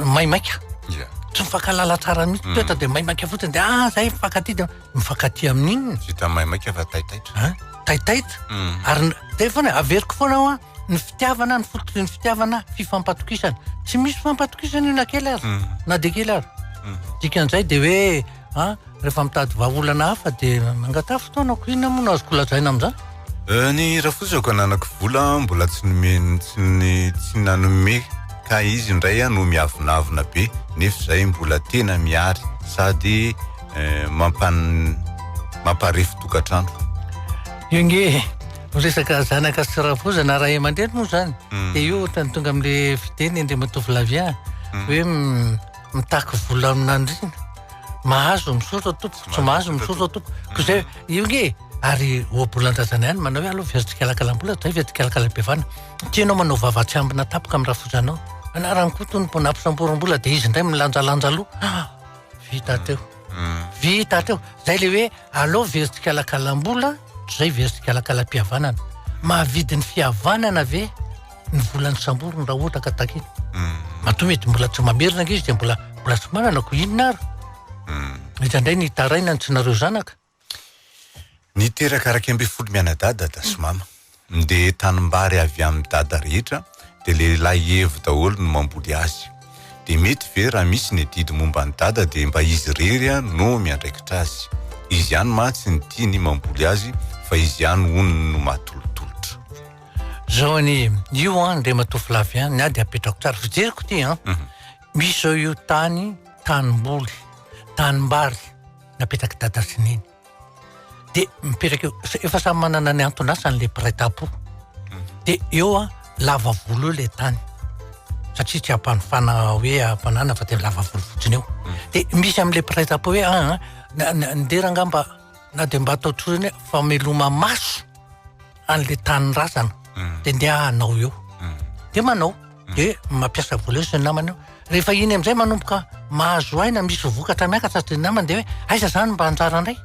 maimaika. Tsy mifankahalala tsara mihitsy, toetra dia maimaika fotsiny dia ah zay mifankatia dia mifankatia amin'inona? Vita maimaika fa taitaitra. An? Taitaitra. Ary zay foana, averiko foana aho an, ny fitiavana, ny fototry ny fitiavana, fifampatokisana. Tsy misy fifampatokisana io na kely aza, na dia kely aza. Dikan'izay dia hoe an, Rehefa mitady vahaolana hafa dia mangataha fotoana ko inona moa no azoko lazaina amin'izany? Eh, ny rafozako ananako vola mbola tsy nomeny tsy ny tsy nanome ka izy indray no miavonavona be nefa izay mbola tena mihary sady eh, mampan mamparefo tokantrano. Io nge resaka zanaka sy rafozana ray aman-dreny moa zany mm. dia io ohatran'ny tonga amin'le fiteny Andriamatoa Flavien mm. hoe mitaky vola amin'andriana Mahazo misaotra tompoko, tsy mahazo misaotra tompoko. Ko zay, io nge, ary ohabolan-drazana ihany manao hoe aleo very tsikalakalam-bola, zay very tsikalakalam-pihavana. Ty ianao manao vava tsy ambina tampoka amin'ny rafozanao. Anarany koa tony mbo nampisamborim-bola dia izy indray milanjalanja loha. Ah, vita teo. Vita teo. Zay le hoe aleo very tsikalakalam-bola, zay very tsikalakalam-pihavanana. Mahavidy ny fihavanana ve? ny vola nosamboriny raha ohatra ka takina. Matoa mety mbola tsy mamerina ange izy dia mbola mbola tsy manana ko inona ary? Iza indray ny hitaraina ny tsy nareo zanaka? Niteraka 11 mianadahy dada sy mama. Ndeha tanimbary avy amin'ny dada rehetra dia lehilahy evo daholo no mamboly azy. Dia mety ve raha misy ny adidy momba an'i dada dia mba izy irery no miandraikitra azy? Izy ihany mantsy ny tiany mamboly azy fa izy ihany hono no mahatolotolotra. Zao anie, io an Andriamatoa Flavien, ny ahy dia apetrako tsara, fijeriko ity an, misy zao io tany, tanimboly, tanimbary napetrak'i dada sy neny, de mipetraka eo, efa samy manana ny anton'asany le mpiray tampo, de eo an lava volo eo le tany, satria tsy ampanofana hoe ampanana fa de lava volo fotsiny eo, de misy am'le mpiray tampo hoe aa ndeha rangah mba na de mba atao tsotra hoe fameloma maso an'le tanindrazana mm. de ndeha hanao eo mm. de manao mm. de mampiasa vola eo sy ny namany eo rehefa iny amizay manomboka mahazo aina, misy vokatra miakatra dia ny namany dia hoe aiza izany mba anjaranay?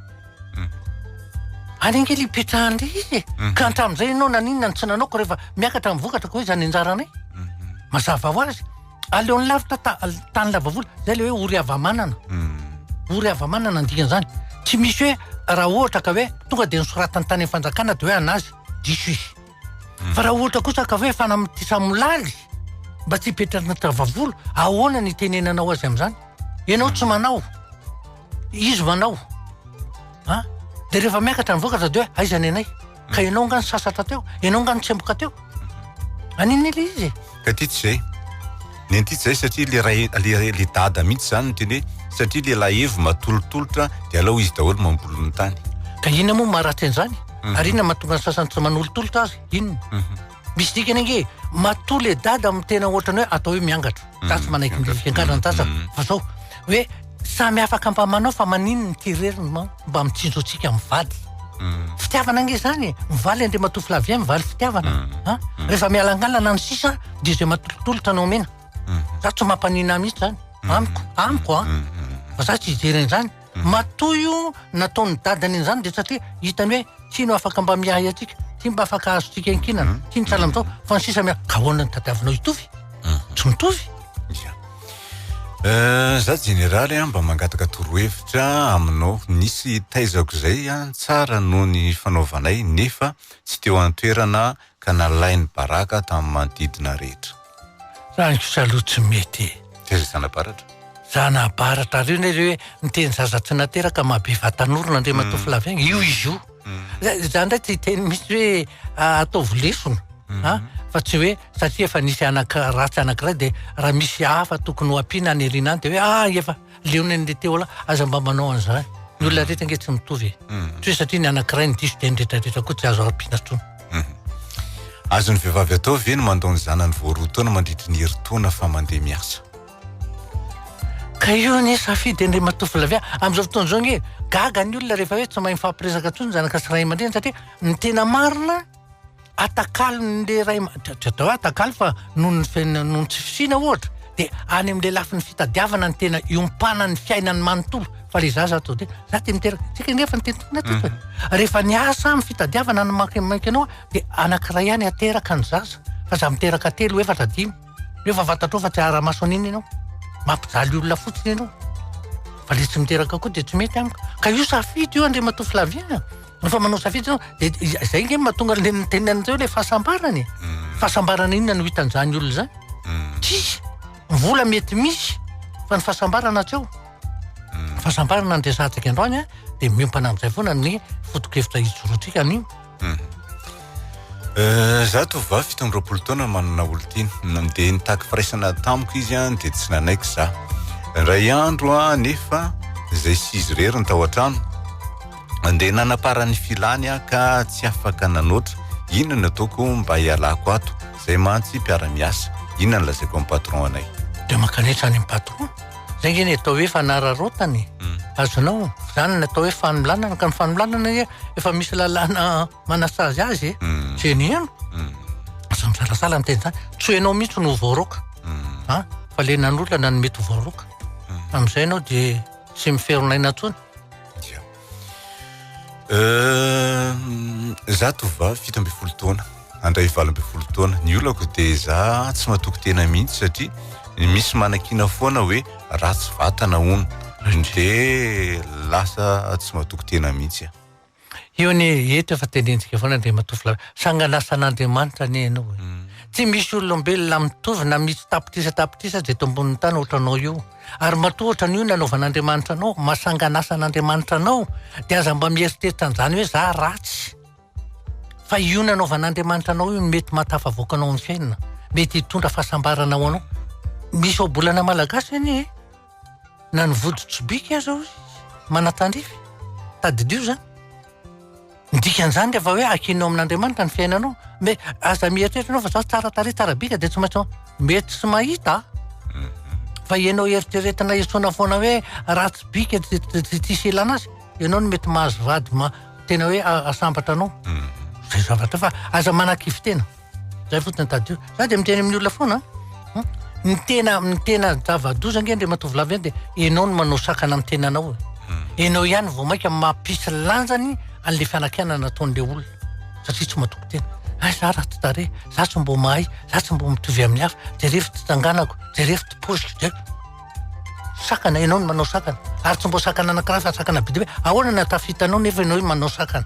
Any ange le ipetrahan'le izy e. Ka hatramin'izay ianao naninona no tsy nanao ko rehefa miakatra ny vokatra ko hoe izany anjaranay? Mazava ho azy. Aleony lavitra ta- tany lava volo. Zay le hoe ory hava-manana. Ory hava-manana ny dikan'izany. Tsy misy hoe raha ohatra ka hoe tonga dia nosoratany tany amin'ny fanjakana dia hoe anazy, diso izy. Fa raha ohatra kosa ka hoe fanamotisa-molaly mba tsy hipetrahana tava-volo, ahoana ny hitenenanao azy amin'izany? Ianao tsy manao. Izy manao. A! Dia rehefa miakatra ny vokatra dia hoe aiza ny anay? Ka ianao nga nisasatra teo? Ianao nga nitsemboka teo? An'inona ilay izy e? Ka ty tsy zay. Ny an'ity tsy zay satria le ray le le dada mihitsy zany no teny hoe satria le lahevo matolotolotra de alao izy daholo mamboly ny tany. Ka inona moa maharatsy an'izany? Ary inona mahatonga ny sasany tsy manolotolotra azy? Inona? Misy dikany ange e! Matoa le dada amin'ny tena ohatran'ny hoe atao hoe miangatra. Za tsy manaiky ny fiangarana tasa fa zao hoe samy afaka mba manao fa maninona ity irery no mba mitsinjo antsika mivady. Fitiavana ange zany e! Mivaly Andriamatoa Flavien mivaly fitiavana a! Rehefa mialangalana ny sisa dia izay matolotolotra no omena. Za tsy mampanina ahy mihitsy zany amiko, amiko a! Fa za tsy hijery an'izany. Matoa io nataon'ny dadany an'izany dia satria hitany hoe ty no afaka mba miahy antsika, ty mba afaka azontsika ankinana, ty no sahala amin'izao, fa ny sisa miahy. Ka ahoana no tadiavinao hitovy? Tsy mitovy. Ia. Euh, za jeneraly a, mba mangataka torohevitra aminao. Nisy taizako izay a, tsara noho ny fanaovanay nefa tsy teo an-toerana ka nalainy baraka tamin'ny manodidina rehetra. Zany kosa aloha tsy mety e. Taiza Zanabaratra? Zanabaratra, ary io anie le hoe miteny zaza tsy nateraka mahabe vatan'orona Andriamatoa Flavien, io izy io. Za ndray tsy hiteny mihitsy hoe ataovy lesona a, fa tsy hoe satria efa nisy anaka ratsy anankiray dia raha misy hafa tokony ho ampiana any aoriana any dia hoe ah efa leon'ny an'le teo aloha, aza mba manao an'izany. Ny olona rehetra ange tsy mitovy e. Tsy hoe satria ny anankiray no diso dia ny rehetra rehetra koa tsy azo ampiana intsony. Azon'ny vehivavy atao ve ny mandao ny zanany vao roa taona mandritry ny herintaona fa mandeha miasa? Ka io anie safidy Andriamatoa Flavien. Amin'izao fotoana izao ange gaga ny olona rehefa hoe tsy mahay mifampiresaka intsony ny zanaka sy ray aman-dreny satria ny tena marina atakalon'le ray aman- tsy atao hoe atakalo fa noho ny fe- noho ny tsy fisiana ohatra dia any amin'le lafiny fitadiavana ny tena iompanan'ny fiainany manontolo fa le zaza atao dia za dia miteraka tsika nefa ny tena teto e. Rehefa niasa amin'ny fitadiavana ny maika anao dia anankiray ihany ateraka ny zaza fa za miteraka telo efatra dimy nefa fantatrao fa tsy ara-maso an'iny ianao mampijaly olona fotsiny ianao fa le tsy miteraka koa dia tsy mety amiko ka io safidy io Andriamatoa Flavien a. Rehefa manao safidy ianao dia izay nge mahatonga an'le niteny an'ireo le fahasambarana e. Fahasambarana inona no hitan'izany olona izany? Tsisy. Ny vola mety misy fa ny fahasambarana tsy ao. Fahasambarana no resahantsika androany a, dia miompana amin'izay foana ny foto-kevitra ijoroantsika anio. Za tovovavy 27 taona manana olon-tiana. Dia nitaky firaisana tamiko izy an, dia tsy nanaiky za. Indray andro an, nefa izay sy izy irery ny tao an-trano. Dia nanaparan'ny filany aho ka tsy afaka nanoatra. Inona no ataoko mba hialako ato? Zay mantsy mpiara-miasa. Inona no lazaiko amin'ny patron anay? Dia mankanesa any amin'ny patron. Zay nge ny atao hoe fanararaotana e. Azonao? Zany ny atao hoe fanolanana. Ka ny fanolanana anie efa misy lalàna manasazy azy e. Tsy henoheno. Aza misalasala miteny izany. Tsy ho ianao mihitsy no ho voaroaka. A? Fa le nanolana no mety ho voaroaka. Amin'izay ianao dia tsy miferinaina intsony. Ia. Za tovovavy 17 taona, handray 18 taona. Ny olako dia za tsy matoky tena mihitsy satria misy manakiana foana hoe ratsy vatana hono. Dia lasa tsy matoky tena mihitsy aho. Io anie eto efa tenenitsika foana Andriamatoa Flavien, sangan'asan'Andriamanitra anie ianao e. Tsy misy olombelona mitovy na misy tapitrisa tapitrisa aza eto ambonin'ny tany ohatranao io. Ary matoa ohatran'io nanaovan'Andriamanitra anao, maha sangan'asan'Andriamanitra anao, dia aza mba mieritreritra an'izany hoe za ratsy. Fa io nanaovan'Andriamanitra anao io no mety mahatafavoaka anao amin'ny fiainana, mety hitondra fahasambarana ho anao. Misy ohabolana malagasy anie e. Na ny vodi-tsobika aza hozy manatandrify. Tadidio izany. Ny dikan'izany rehefa hoe akinao amin'Andriamanitra ny fiainanao, me aza mieritreritra ianao fa za tsara tarehy tsara bika dia tsy maintsy mety tsy mahita a. Fa ianao eritreretina esoina foana hoe ratsy bika tsy tsisy ilana azy, ianao no mety mahazo vady ma tena hoe asambatra anao. Zay zavatra fa aza manakivy tena. Zay fotsiny tadidio. Za dia miteny amin'ny olona foana. Ny tena ny tena zava-doza ange Andriamatoa Flavien dia ianao no manao sakana amin'ny tenanao e. Ianao ihany vao mainka mampisy lanjany an'ilay fanakianana ataon'ilay olona satria tsy matoky tena. Hay za ratsy tarehy, za tsy mbô mahay, za tsy mbô mitovy amin'ny hafa, jerevo ty tsanganako, jerevo ty paoziko, jerevo. Sakana, ianao no manao sakana. Ary tsy mbô sakana anankiray fa sakana be dia be. Ahoana no ahatafitanao nefa ianao io manao sakana?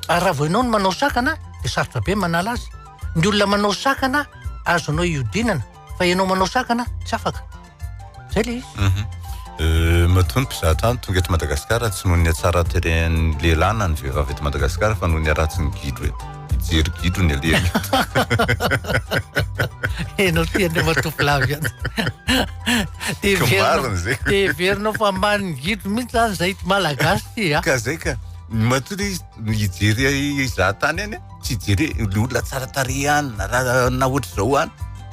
Ary raha vao ianao no manao sakana dia sarotra be ny manala azy. Ny olona manao sakana azonao iodinana fa ianao manao sakana tsy afaka. Zay le izy. Mhm. Euh, matoa ny mpizahatany tonga eto Madagasikara tsy noho ny hatsaran-tarehin'ny lehilahy na ny vehivavy eto Madagasikara fa noho ny haratsin'ny gidro eto. Hijery gidro ny alehany. Enao ty Andriamatoa Flavien. Dia Ka heverinao- marina zay. dia heverinao fa ambanin'ny gidro mihitsy zany zay Malagasy ty a. Ka zay ka. Matoa le izy hijery hizahatany any tsy hijery hoe le olona tsara tarehy any na raha na ohatr'izao any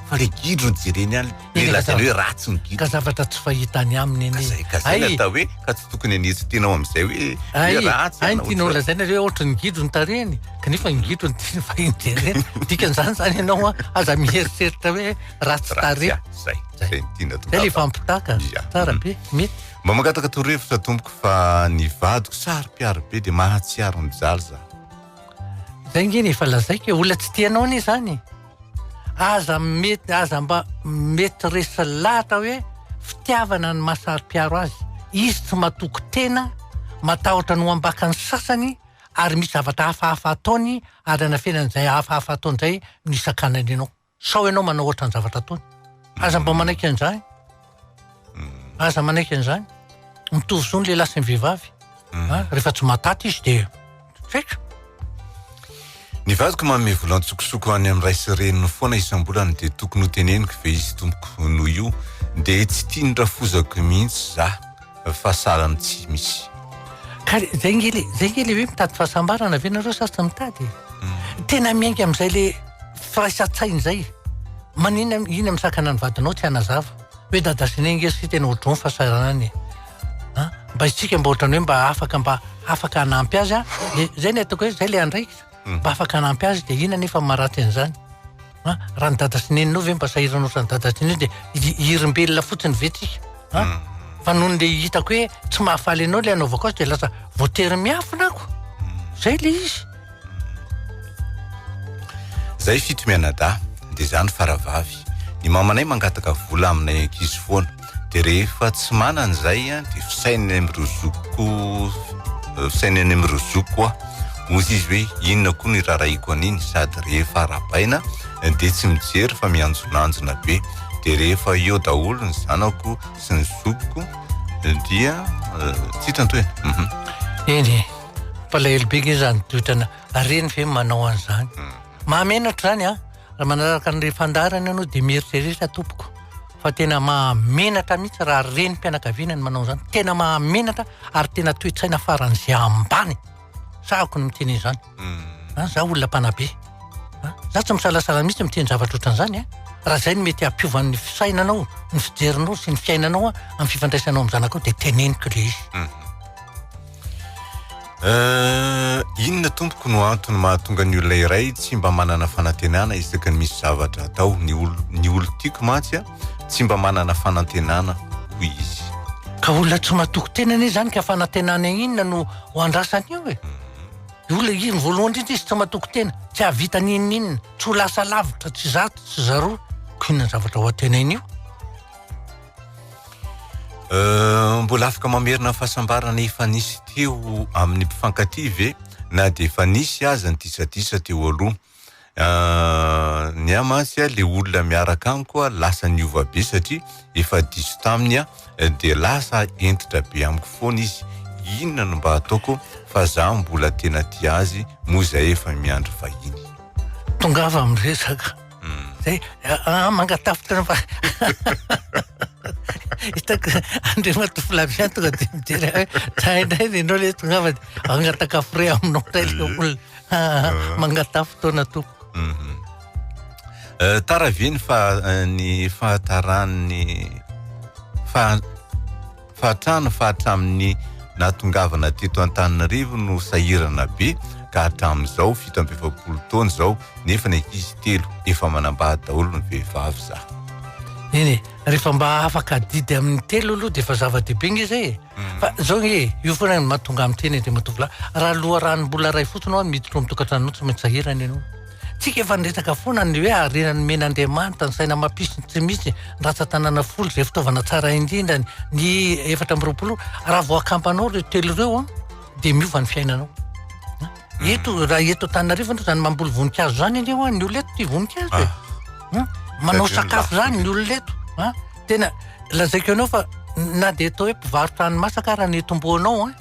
fa le gidro no jereny any le lazainy hoe ratsy ny gidro. Ka zavatra tsy fahita any aminy Ka anie. zay ka zay Hay, ny atao hoe ka tsy tokony hanetry tena ao amin'izay hoe hoe hay, ratsy hay na ny tianao ohatr'izao. lazaina hoe ohatry ny gidro ny tarehiny kanefa ny gidro no tiany vahiny jerena. Dikan'izany zany ianao a, aza mieritreritra hoe ratsy Ratsy tarehy. ah, zay zay ny tiana Zay le tongavana. fampitaka. Ya. Tsara be, mety. Mba mangataka torohevitra tompoko fa ny vadiko saro-piaro be dia mahatsiaro mijaly za. Zay nge ny efa lazaiko e, olona tsy tia anao anie zany e. Aza mety, aza mba mety resy lahatra hoe fitiavana ny maha saro-piaro azy. Izy tsy matoky tena, matahotra ny ho ambakan'ny sasany ary misy zavatra hafahafa ataony ary anafenany izay hafahafa ataony izay no isakanany anao. Sao ianao manao ohatran'ny zavatra ataony. Aza mba manaiky an'izany. Aza manaiky an'izany. Mitovy zo ny lehilahy sy ny vehivavy. Ah, rehefa tsy mahataty izy dia tsy haiko. Ny vadiko manome vola an-tsokosoko any amin'ny ray sy reniny foana isam-bolana dia tokony ho teneniko ve izy tompoko noho io dia tsy tian'ny rafozako mihitsy za fa sahala amin'ny tsy misy. Ka zay nge le zay nge le hoe mitady fahasambarana ve nareo sa tsy mitady e? Tena miainga amin'izay le firaisan-tsaina izay. Maninona iny misakana ny vadinao tsy hanazava hoe dada sy neny nge sy tena ohatran'izao ny fahasahiranana e. An, mba isika mba ohatran'ny hoe mba afaka mba afaka hanampy azy an, de zay ny ataoko hoe zay le andraikitra, mba afaka hanampy azy de inona nefa ny maharatsy an'izany. An, raha ny dada sy neninao ve mba sahirana ohatran'ny dada sy neny de hirimbelona fotsiny ve tsika? An, fa noho ny le hitako hoe tsy mahafaly anao le anaovako azy de lasa voatery miafina ako. Zay le izy. Zay fito mianadahy de za no faravavy. Ny mamanay mangataka vola aminay ankizy foana. De rehefa tsy manana izay de fisaininy any amin'ireo zokiko fisaininy any amin'ireo zokiko aho. Hozy izy hoe inona koa no irarahiko an'iny sady rehefa arahabaina de tsy mijery fa mianjonanjona be. De rehefa eo daholo ny zanako sy ny zokiko dia tsy hita ny tohiny. Eny e. Mampalahelo be nge zany toetrana reny ve manao an'izany. Mahamenatra zany an! Raha manaraka an'ireny fandaharana ianao dia mieritrereta tompoko fa tena mahamenatra mihitsy raha renim-pianakaviana no manao an'izany. Tena mahamenatra ary tena toe-tsaina faran'izay ambany. Sahako ny miteny an'izany. An, za olona mpanabe. An, za tsy misalasala mihitsy miteny zavatra ohatran'izany an. Raha izay no mety hampiova ny fisainanao, ny fijerinao sy ny fiainanao an, amin'ny fifandraisanao amin'ny zanakao dia teneniko ilay izy. Euh, inona tompoko no antony mahatonga ny olona iray tsy mba manana fanantenana isaky ny misy zavatra atao? Ny olo ny olo tiako mantsy a, tsy mba manana fanantenana hoy izy. Ka olona tsy matoky tena anie izany ka fanantenana inona no ho andrasany eo e? Ny olona izy voalohany indrindra izy tsy matoky tena, tsy hahavita n'inon'inona, tsy ho lasa lavitra, tsy izato, tsy izaroa, ka inona ny zavatra ho antenainy io? Euh, mbola afaka mamerina ny fahasambarana efa nisy teo amin'ny mpifankatia ve na dia efa nisy aza ny disadisa teo aloha? Euh, ny ahy mantsy a, le olona miaraka amiko a, lasa niova be satria efa diso taminy aho dia lasa hentitra be amiko foana izy. Inona no mba ataoko fa za mbola tena tia azy moa izay efa miandry vahiny. Tongava miresaka. Zay, ah, mangatafy tena fa hitako Andriamatoa Flavien tonga dia mijery ahy hoe za indray ry ianao le tongava dia hangataka frais aminao indray le olona. Mangataha fotoana tompoko. Tara ve ny fa ny fahataran'ny fa Fahatrano fa hatramin'ny nahatongavana teto Antananarivo no sahirana be ka hatramin'izao 47 taona izao nefa ny ankizy telo efa manambady daholo ny vehivavy za. Eny e, rehefa mba afaka adidy amin'ny telo aloha dia efa zava-dehibe nge zay e. Mm. Fa zao nge e, io foana no mahatonga amin'ny teny Andriamatoa Vla. Raha loharanom-bola iray fotsiny hoa miditra ao amin'ny tokantranonao tsy maintsy sahirana ianao. Tsika efa niresaka foana ny hoe harena nomen'Andriamanitra, ny saina mampisy ny tsy misy, ny ratsan-tanàna folo izay fitaovana tsara indrindra, ny 24. Raha vao akambanao ireo telo ireo an, dia miova ny fiainanao. Eto raha eto Antananarivo aloha zany mamboly voninkazo zany anie hoa ny olona eto tia voninkazo e. Ah. Manao sakafo zany ny olona eto. Ah. Tena lazaiko anao fa na dia atao hoe mpivarotra any masaka ara ny tomboanao an,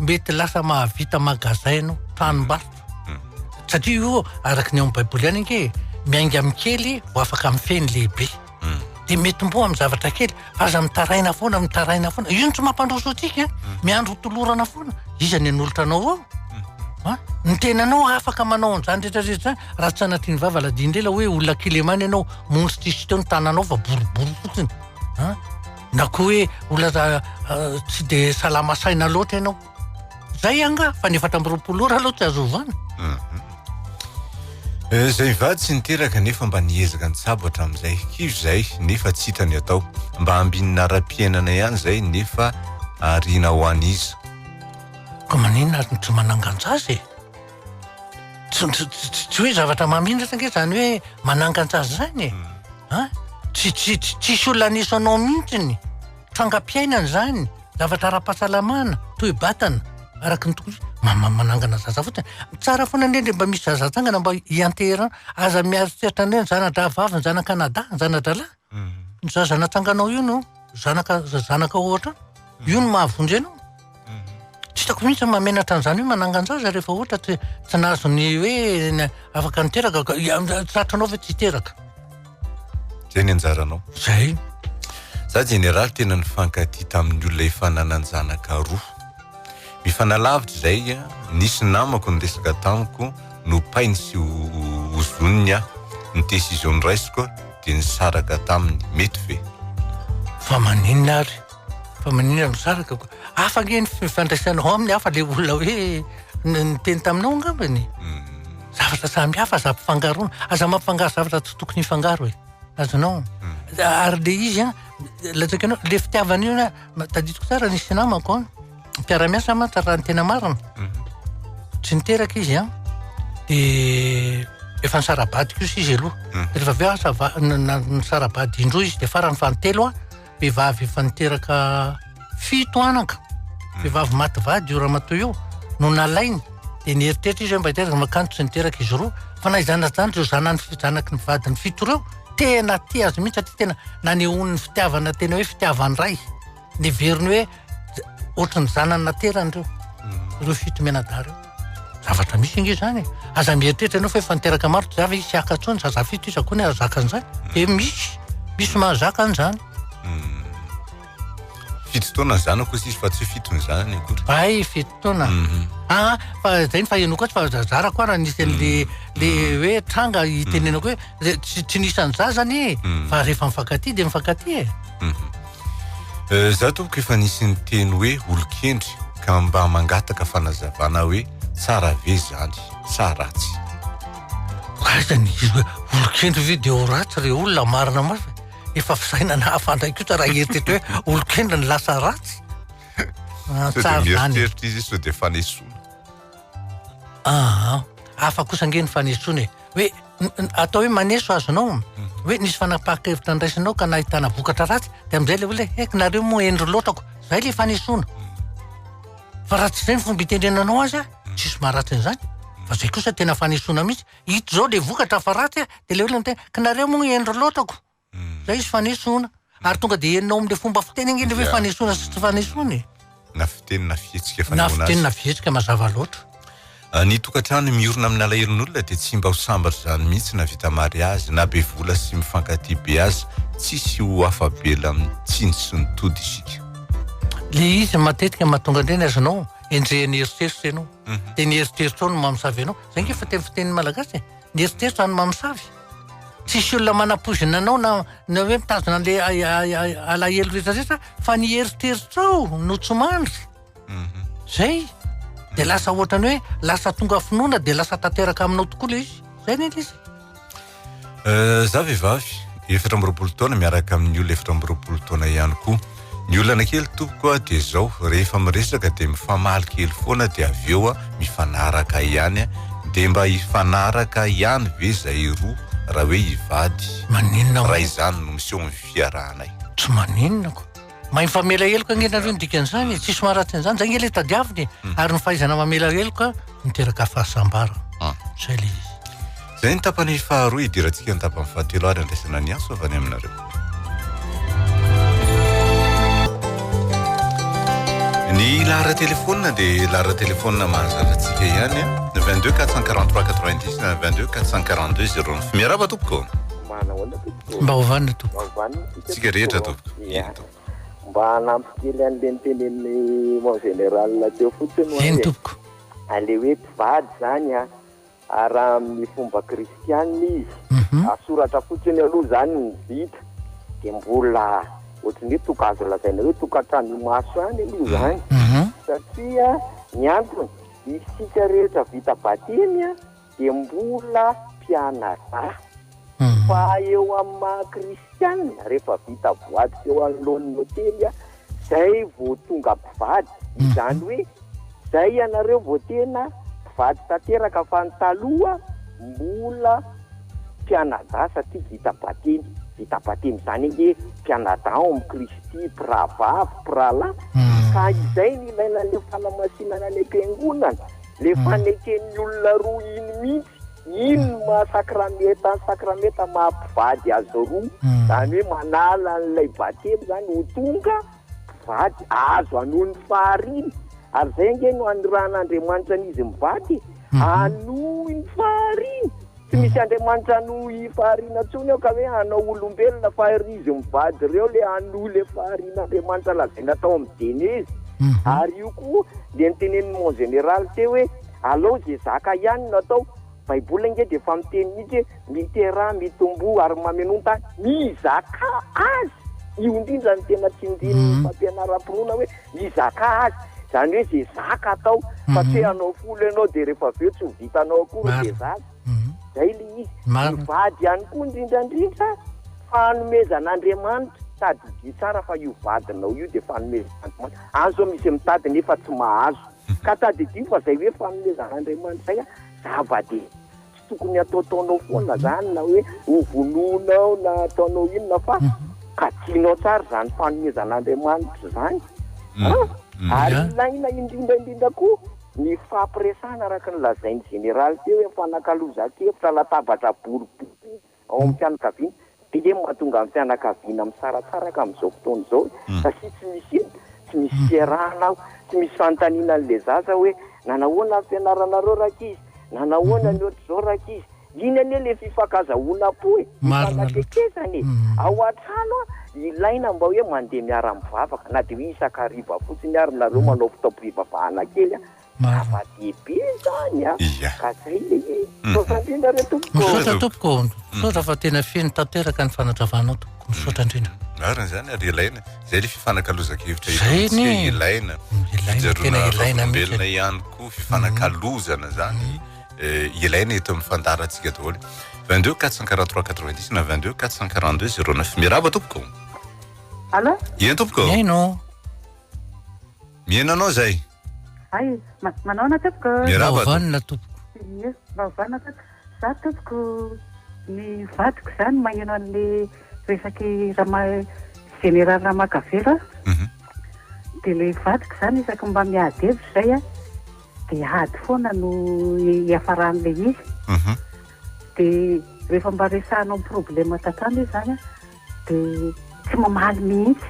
mety lasa mahavita magasin ianao, tranombarotra. Hmm. Satria io araka ny ao amin'ny Baiboly ihany ange miainga amin'ny kely vao afaka mifehy ny lehibe. Hmm. Dia mety mbo amin'ny zavatra kely fa aza mitaraina foana, mitaraina foana. Io no tsy mampandroso antsika, hmm. miandry ho tolorana foana. Iza ny hanolotra anao ao? Hmm. Ny tenanao afaka manao an'izany rehetra rehetra izany raha tsy sanatria ny vava ladin-dela hoe olona kilemana ianao, mondro tsisy teo ny tananao fa boribory fotsiny. Na koa hoe olona eh, tsy dia salama saina loatra ianao. Zay angaha fa ny 24 ora aloha tsy azo ovana. Mhm. Eh, zay mivady tsy niteraka nefa mba niezaka nitsabo hatramin'izay. Kivy zay nefa tsy hita ny atao. Mba ambinina ara-piainana ihany zay nefa ariana ho an'iza. Ka maninona ary no tsy manangan-jaza e? Tsy tsy tsy tsy hoe zavatra mamindratra ange zany hoe manangan-jaza zany e. Hmm. A? Tsy tsy tsy tsisy olona haneso anao mihitsiny. Trangam-piainana izany, zavatra ara-pahasalamana, toe-batana, araka ny tokony manangana zaza fotsiny. Tsara foana anie ndre mba misy zaza atsangana mba hianteherana. Aza mieritreritra ny hoe ny zana-drahavavy, ny zanak'anadahy, ny zana-drahalahy. Mm. Ny zaza natsanganao io no zanaka zanaka ohatra. Io no mahavonjy anao. Mm. Tsy hitako mihitsy ny mahamenatra an'izany hoe manangan-jaza rehefa ohatra tsy tsy nahazo ny hoe afaka niteraka ka tratranao ve tsy hiteraka. Zay ny anjaranao. Zay. Za jeneraly tena nifankatia tamin'ny olona efa nanan-janaka roa. Mifanalavitra izay, nisy namako niresaka tamiko, nopainy sy hozoniny aho. Ny décision noraisiko dia nisaraka taminy. Mety ve? Fa maninona ary? Fa maninona no misaraka ko? Hafa ange ny fifandraisanao aminy, hafa le olona hoe niteny taminao angambany e. Zavatra samy hafa, aza ampifangaroana. Aza mampifangaro zavatra tsy tokony hifangaro e. Azonao? Ary le izy an, lazaiko anao, le fitiavana io na, tadidiko tsara nisy namako an, mpiara-miasa mantsy raha ny tena marina. Tsy niteraka izy an, de efa nisara-bady kosa izy aloha. Rehefa avy eo asa va- nisara-bady indroa izy, de farany fahatelo an, Vehivavy efa niteraka fito anaka, vehivavy maty vady io ramatoa io, no nalainy, dia nieritreritra izy hoe mba hiteraka, fa kanjo tsy niteraka izy roa. Fa na izany na izany, ireo zanany, zanaky ny vadiny fito ireo, tena tia azy mihitsy satria tena nanehoany ny fitiavana tena hoe fitiavan-dray. Neveriny hoe ohatry ny zanany naterany ireo, ireo fito mianadahy ireo. Zavatra misy ange izany e. Aza mieritreritra ianao fa efa niteraka maro tsy za ve hisy haka intsony, zaza fito iza koa ny hahazaka an'izany. Dia misy, misy mahazaka an'izany. Hmm. Fito taona ny zanako hozy izy fa tsy fito ny zanany akory. Ay, fito taona. Mhm. Ah, fa zay ny fahenoako azy fa zara koa raha nisy an'le le hoe tranga itenenako hoe le tsy tsy nisy an'ny zaza anie fa rehefa mifankatia dia mifankatia e. Mhm. Eh, za tompoko efa nisy niteny hoe olon-kendry ka mba mangataka fanazavana hoe tsara ve zany sa ratsy? Aiza ny izy hoe olon-kendry ve dia ho ratsy re olona marina mafy? Efa fisainana hafa indray kosa raha hieritreritra hoe olon-kendry ny lasa ratsy. Ah, Sao dia tsara izany. mieritreritra izy sao dia fanesoana. Aa, hafa kosa ange ny fanesoana e. Hoe atao hoe maneso azonao, hoe nisy fanapahan-kevitra niraisinao ka nahitana vokatra ratsy, dia amin'izay ilay olona hoe heky nareo moa hendry loatra ko. Izay ilay fanesoana. Fa raha tsy izay ny fomba itenenanao azy, tsisy maharatsy an'izany. Fa izay kosa tena fanesoana mihitsy. Ito izao ilay vokatra fa ratsy, dia ilay olona miteny, ka nareo moa hendry loatra ko. Zay izy fanesoana. Ary tonga dia henonao amin'ilay fomba fiteny ange ilay hoe fanesoana sy tsy fanesoana e. Na fiteny na fihetsika Na fanehoana fiteny azy. na fihetsika mazava loatra. Ah, Ny tokantrano miorina amin'ny alahelon'olona dia tsy mba ho sambatra izany mihitsy na vita mariazy na be vola sy mifankatia be aza, tsisy ho afa-bela amin'ny tsiny sy ny tody isika. Le izy matetika mahatonga an'ireny azonao enjehin'ny eritreritra ianao. Dia ny eritreritrao no mamosavy anao. Zay ange fa tena fitenin'ny malagasy e. Ny eritreritra no mamosavy. Tsisy olona manapoizina anao na na hoe mitazona an'le alahelo rehetra rehetra fa ny eritreritrao no tsy mandry. Zay. Dia lasa ohatrany hoe lasa tonga finoana dia lasa tanteraka aminao tokoa le izy. Zay anie le izy. Euh, za vehivavy 24 taona miaraka amin'ny olona 24 taona ihany koa. Ny olana kely tompoko a dia izao, rehefa miresaka dia mifamaly kely foana dia avy eo a mifanaraka ihany a, dia mba hifanaraka ihany ve zay roa raha hoe hivady? Maninona moa? Raha izany no miseho amin'ny fiarahanay. Tsy maninona ko. Mahay mifamela heloka ange nareo ny dikan'izany e, tsisy maharatsy an'izany, zay ange le tadiavina e, ary ny fahaizana mamela heloka miteraka fahasambarana, zay le izy. Izay ny tapany faharoa, hidirantsika ny tapany fahatelo ary andraisana ny antso avy any aminareo. Ny laharan-telefaonina dia laharan-telefaonina mahazatra antsika ihany, 22 443 90 na 22 442 09. Miarahaba tompoko. Manahoana tompoko? Mba ho vanona tompoko. Mba ho vanona tsika Tsika rehetra tompoko. Ia. Mba hanampy kely an'le nitenenin'i mon général teo fotsiny ho'a e. Eny tompoko. An'le hoe mpivady zany an, Ary raha amin'ny fomba kristianina izy, asoratra fotsiny aloha izany ny vita, dia mbola ohatran'ny hoe toka azo lazaina hoe tokantrano imaso ihany aloha izany. Satria ny antony, isika rehetra vita batemy dia mbola mpianadahy. Fa eo amin'ny maha kristianina, rehefa vita voady teo anoloan'ny ôtely, Zay vao tonga mpivady, izany hoe zay ianareo vao tena mpivady tanteraka fa ny taloha mbola mpianadahy satria vita batemy, vita batemy izany ange mpianadahy ao amin'i Kristy, mpirahavavy, mpirahalahy, ka izay no ilaina an'ilay fanamasinana any am-piangonana, le faneken'ny olona roa iny mihitsy. Iny no maha sakramenta ny sakramenta maha mpivady azy roa, izany hoe manala an'ilay batemy izany ho tonga mpivady azo hanohy ny fahariana. Ary izay ange no anirahan'Andriamanitra an'izy mivady e, hanohy ny fahariana. Tsy misy Andriamanitra hanohy fahariana intsony eo ka hoe hanao olombelona fa ry izy mivady ireo le hanohy le faharian'Andriamanitra lazaina tao amin'ny Genezy. Ary io koa le notenenin'i mon général teo hoe Alao ze zaka ihany no atao, baiboly ange dia efa miteny mihitsy hoe miteraha, mitomboa ary mamenoa ny tany, mizakà azy, io indrindra no tena tsindrin'ny fampianaram-pinoana hoe mizakà azy, izany hoe ze zaka atao fa tsy hoe hanao folo ianao dia rehefa avy eo tsy ho vitanao akory ze zaza, zay le izy, ny vady ihany koa indrindra indrindra fanomezan'Andriamanitra, tadidio tsara fa io vadinao io dia fanomezan'Andriamanitra, any zao misy mitady nefa tsy mahazo. Ka tadidio fa zay hoe fanomezan'Andriamanitra zay a, zava-dehibe, tsy tokony ataotaonao foana zany na hoe ho vonoinao na ataonao inona fa kajianao tsara izany fanomezan'Andriamanitra izany an! Ary ilaina indrindra indrindra koa ny fampiresahana araka ny lazain'i Jeneraly teo hoe fanakalozan-kevitra, latabatra boribory ao amin'ny fianakaviana. Be no mahatonga ny fianakaviana misaratsaraka amin'izao fotoana izao satria tsy misy inona, tsy misy fiarahana ao, tsy misy fanontaniana an'ilay zaza hoe nanahoana ny fianaranareo rankizy, nanahoana ny ohatr'izao rankizy. Iny anie ilay fifankazahoana am-po e, fifanakekezana e. Ao an-trano ilaina mba hoe mandeha miara-mivavaka na dia hoe isan-kariva fotsiny ary nareo manao fotoam-pivavahana kely Zava-dehibe izany a! Ia. Ka zay le izy. Misaotra indrindra re tompoko. Misaotra tompoko, misaotra fa tena feno tanteraka ny fanazavanao tompoko, misaotra indrindra. Marina izany ary ilaina. Izay le fifanakalozan-kevitra eto Zay amintsika anie. ilaina. Ilaina, tena Fijoroana ilaina mihitsy. vavolombelona ihany koa, fifanakalozana izany eh, ilaina eto amin'ny fandaharantsika daholo. 22 443 90 na 22 442 09. Miarahaba tompoko. Allô? Eny tompoko. Mihaino. Mihaino anao izay. Hay, manaona tompoko? Miarahaba tompoko. Mba tompoko. Ie, mba vanona tompoko. Za tompoko, ny vadiko zany maheno an'le resaky Rama, Général Ramakavelo a. Dia le vadiko zany isaky mba miady hevitra zay a, dia ady foana no iafaran'le izy. Dia rehefa mba resahanao ny problème tatrany izy zany a, dia tsy mamaly mihitsy.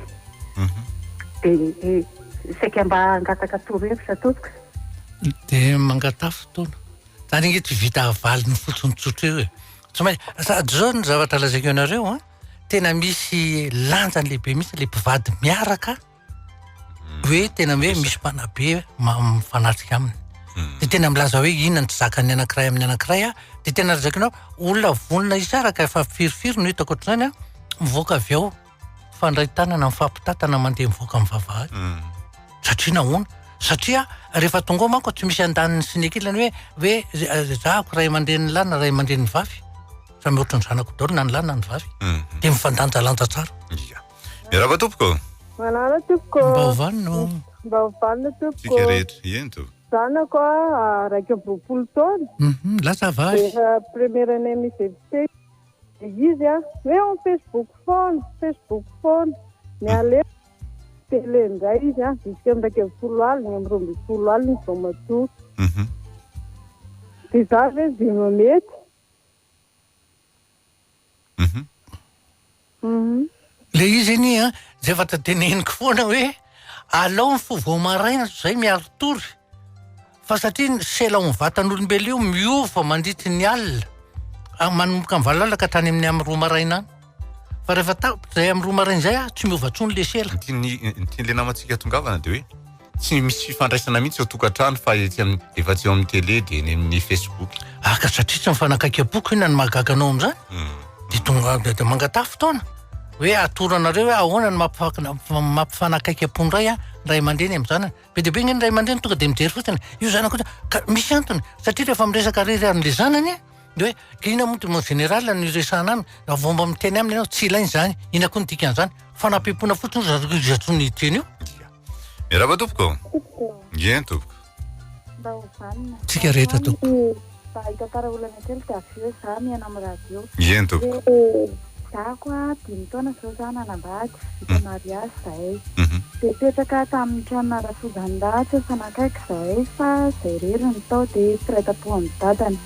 Dia saika mba hangataka torohevitra tompoko. Dia mangataha fotoana. Zany ange tsy vita valiny fotsiny tsotra eo e. Tsy maintsy, sady zao ny zavatra lazaiko anareo an, tena misy lanjany lehibe mihitsy le mpivady miaraka. hoe tena hoe misy mpanabe mifanatrika aminy hmm. de tena milaza hoe inona ny tsy zakan'ny anankiray amin'ny anankiray a de tena lazaiko anao olona vonona hisaraka efa firifiry no hitako ohatr'izany a mivoaka avy ao fandray tanana mifampitatana mandeha mivoaka amin'ny vavahady hmm. satria nahoana satria rehefa tonga ao manko tsy misy andaniny sy ny ankilany hoe hoe eh, zahako ray aman-drenin'ny lahy na ray aman-drenin'ny vavy. Samy ohatran'ny zanako daholo na ny lahy na ny vavy. Dia mifandanjalanja tsara. Ia. Miarahaba tompoko. Manala tompoko. Mba ho vanona ô. Mba ho vanona tompoko. Tsika rehetra. Eny tompoko. Zanako a, 21 taona. Lasa vavy. Efa première année université. Izy a, hoe ao Facebook foana, Facebook foana. Ny alefa télé indray izy a, jusqu'à 11 alina, amin'ny 12 alina vao matory. Dia za ve dia mamety? Le izy anie an, zay efa teneniko foana hoe alao ny fo vao maraina zay miari-tory fa satria ny sela ao amin'ny vatan'olombelona io miova mandritry ny alina, manomboka amin'ny valo alina ka hatrany amin'ny amin'ny roa maraina any. Fa rehefa tapitra zay amin'ny roa maraina zay an, tsy miova intsony le sela. Ny tian'ny ny tian'le namantsika tongavana dia hoe tsy misy fifandraisana mihitsy ao tokantrano fa etsy amin'ny efa tsy eo amin'ny télé dia eny amin'ny Facebook. Ah ka satria tsy mifanakaiky am-poko inona no mahagaga anao amin'izany? Dia tonga dia dia mangataha fotoana hoe atoro anareo hoe ahoana no mampifak- mampifanakaiky am-po indray an ny ray aman-dreny amin'ny zanany. Be dia be ange ny ray aman-dreny tonga dia mijery fotsiny, io zanako io ka misy antony satria rehefa miresaka irery amin'ilay zanany an, dia hoe ka inona moa mon général no iresahana aminy, raha vao mba miteny aminy ianao tsy ilaina izany, inona koa no dikan'izany? Fanampiam-poana fotsiny ry zareo io zatoa ny teny io. Miarahaba tompoko. Eny tompoko. Mba ho vanona. Tsika rehetra tompoko. Mba hitantara olana kely dia avy eo za mihaino amin'ny radio. Eny tompoko. Za koa dimy taona izao za nanambady, vita mariazy zahay. Dia nipetraka tamin'ny tranona rafozan-dahy tsy nifanakaiky zahay fa zay irery no tao dia mpiray tampo amin'ny dadany.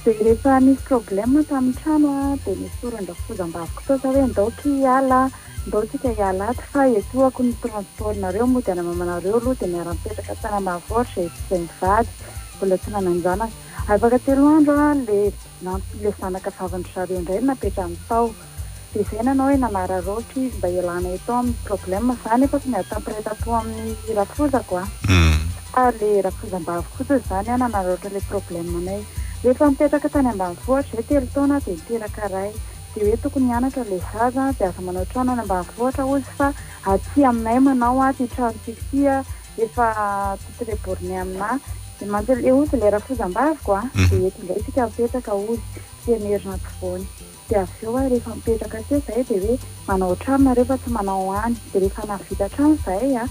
Dia rehefa nisy problème tamin'ny trano dia nesorin-drafozam-baviko tao za hoe ndao ki hiala Ndao tsika hiala ato fa etohako ny transport nareo mody any mamanareo aloha dia miara mipetraka tany ambanivohitra izay izay mivady mbola tsy nanan-janaka. Afaka telo andro aho le le zanaka vavin-dry zareo indray no napetrany tao. Dia izay nanao hoe nanararaotra izy mba hialana eto amin'ny problème. Za nefa tsy miady tamin'ny mpiray tampo amin'ny rafozako a. Fa le rafozam-bavy fotsiny izany a nanararaotra le problème anay. Rehefa nipetraka tany ambanivohitra izay telo taona dia niteraka ray. Dia hoe tokony hianatra ilay zaza dia aza manao trano any ambanivohitra hozy fa aty aminay manao aty tranontsika ity efa titre borné aminà dia mantsy le hozy ilay rafozam-baviko a dia eto indray tsika mipetraka hozy tsy Imerina ampovoany dia avy eo rehefa mipetraka teo izahay dia hoe manao trano nareo fa tsy manao any dia rehefa nahavita trano izahay a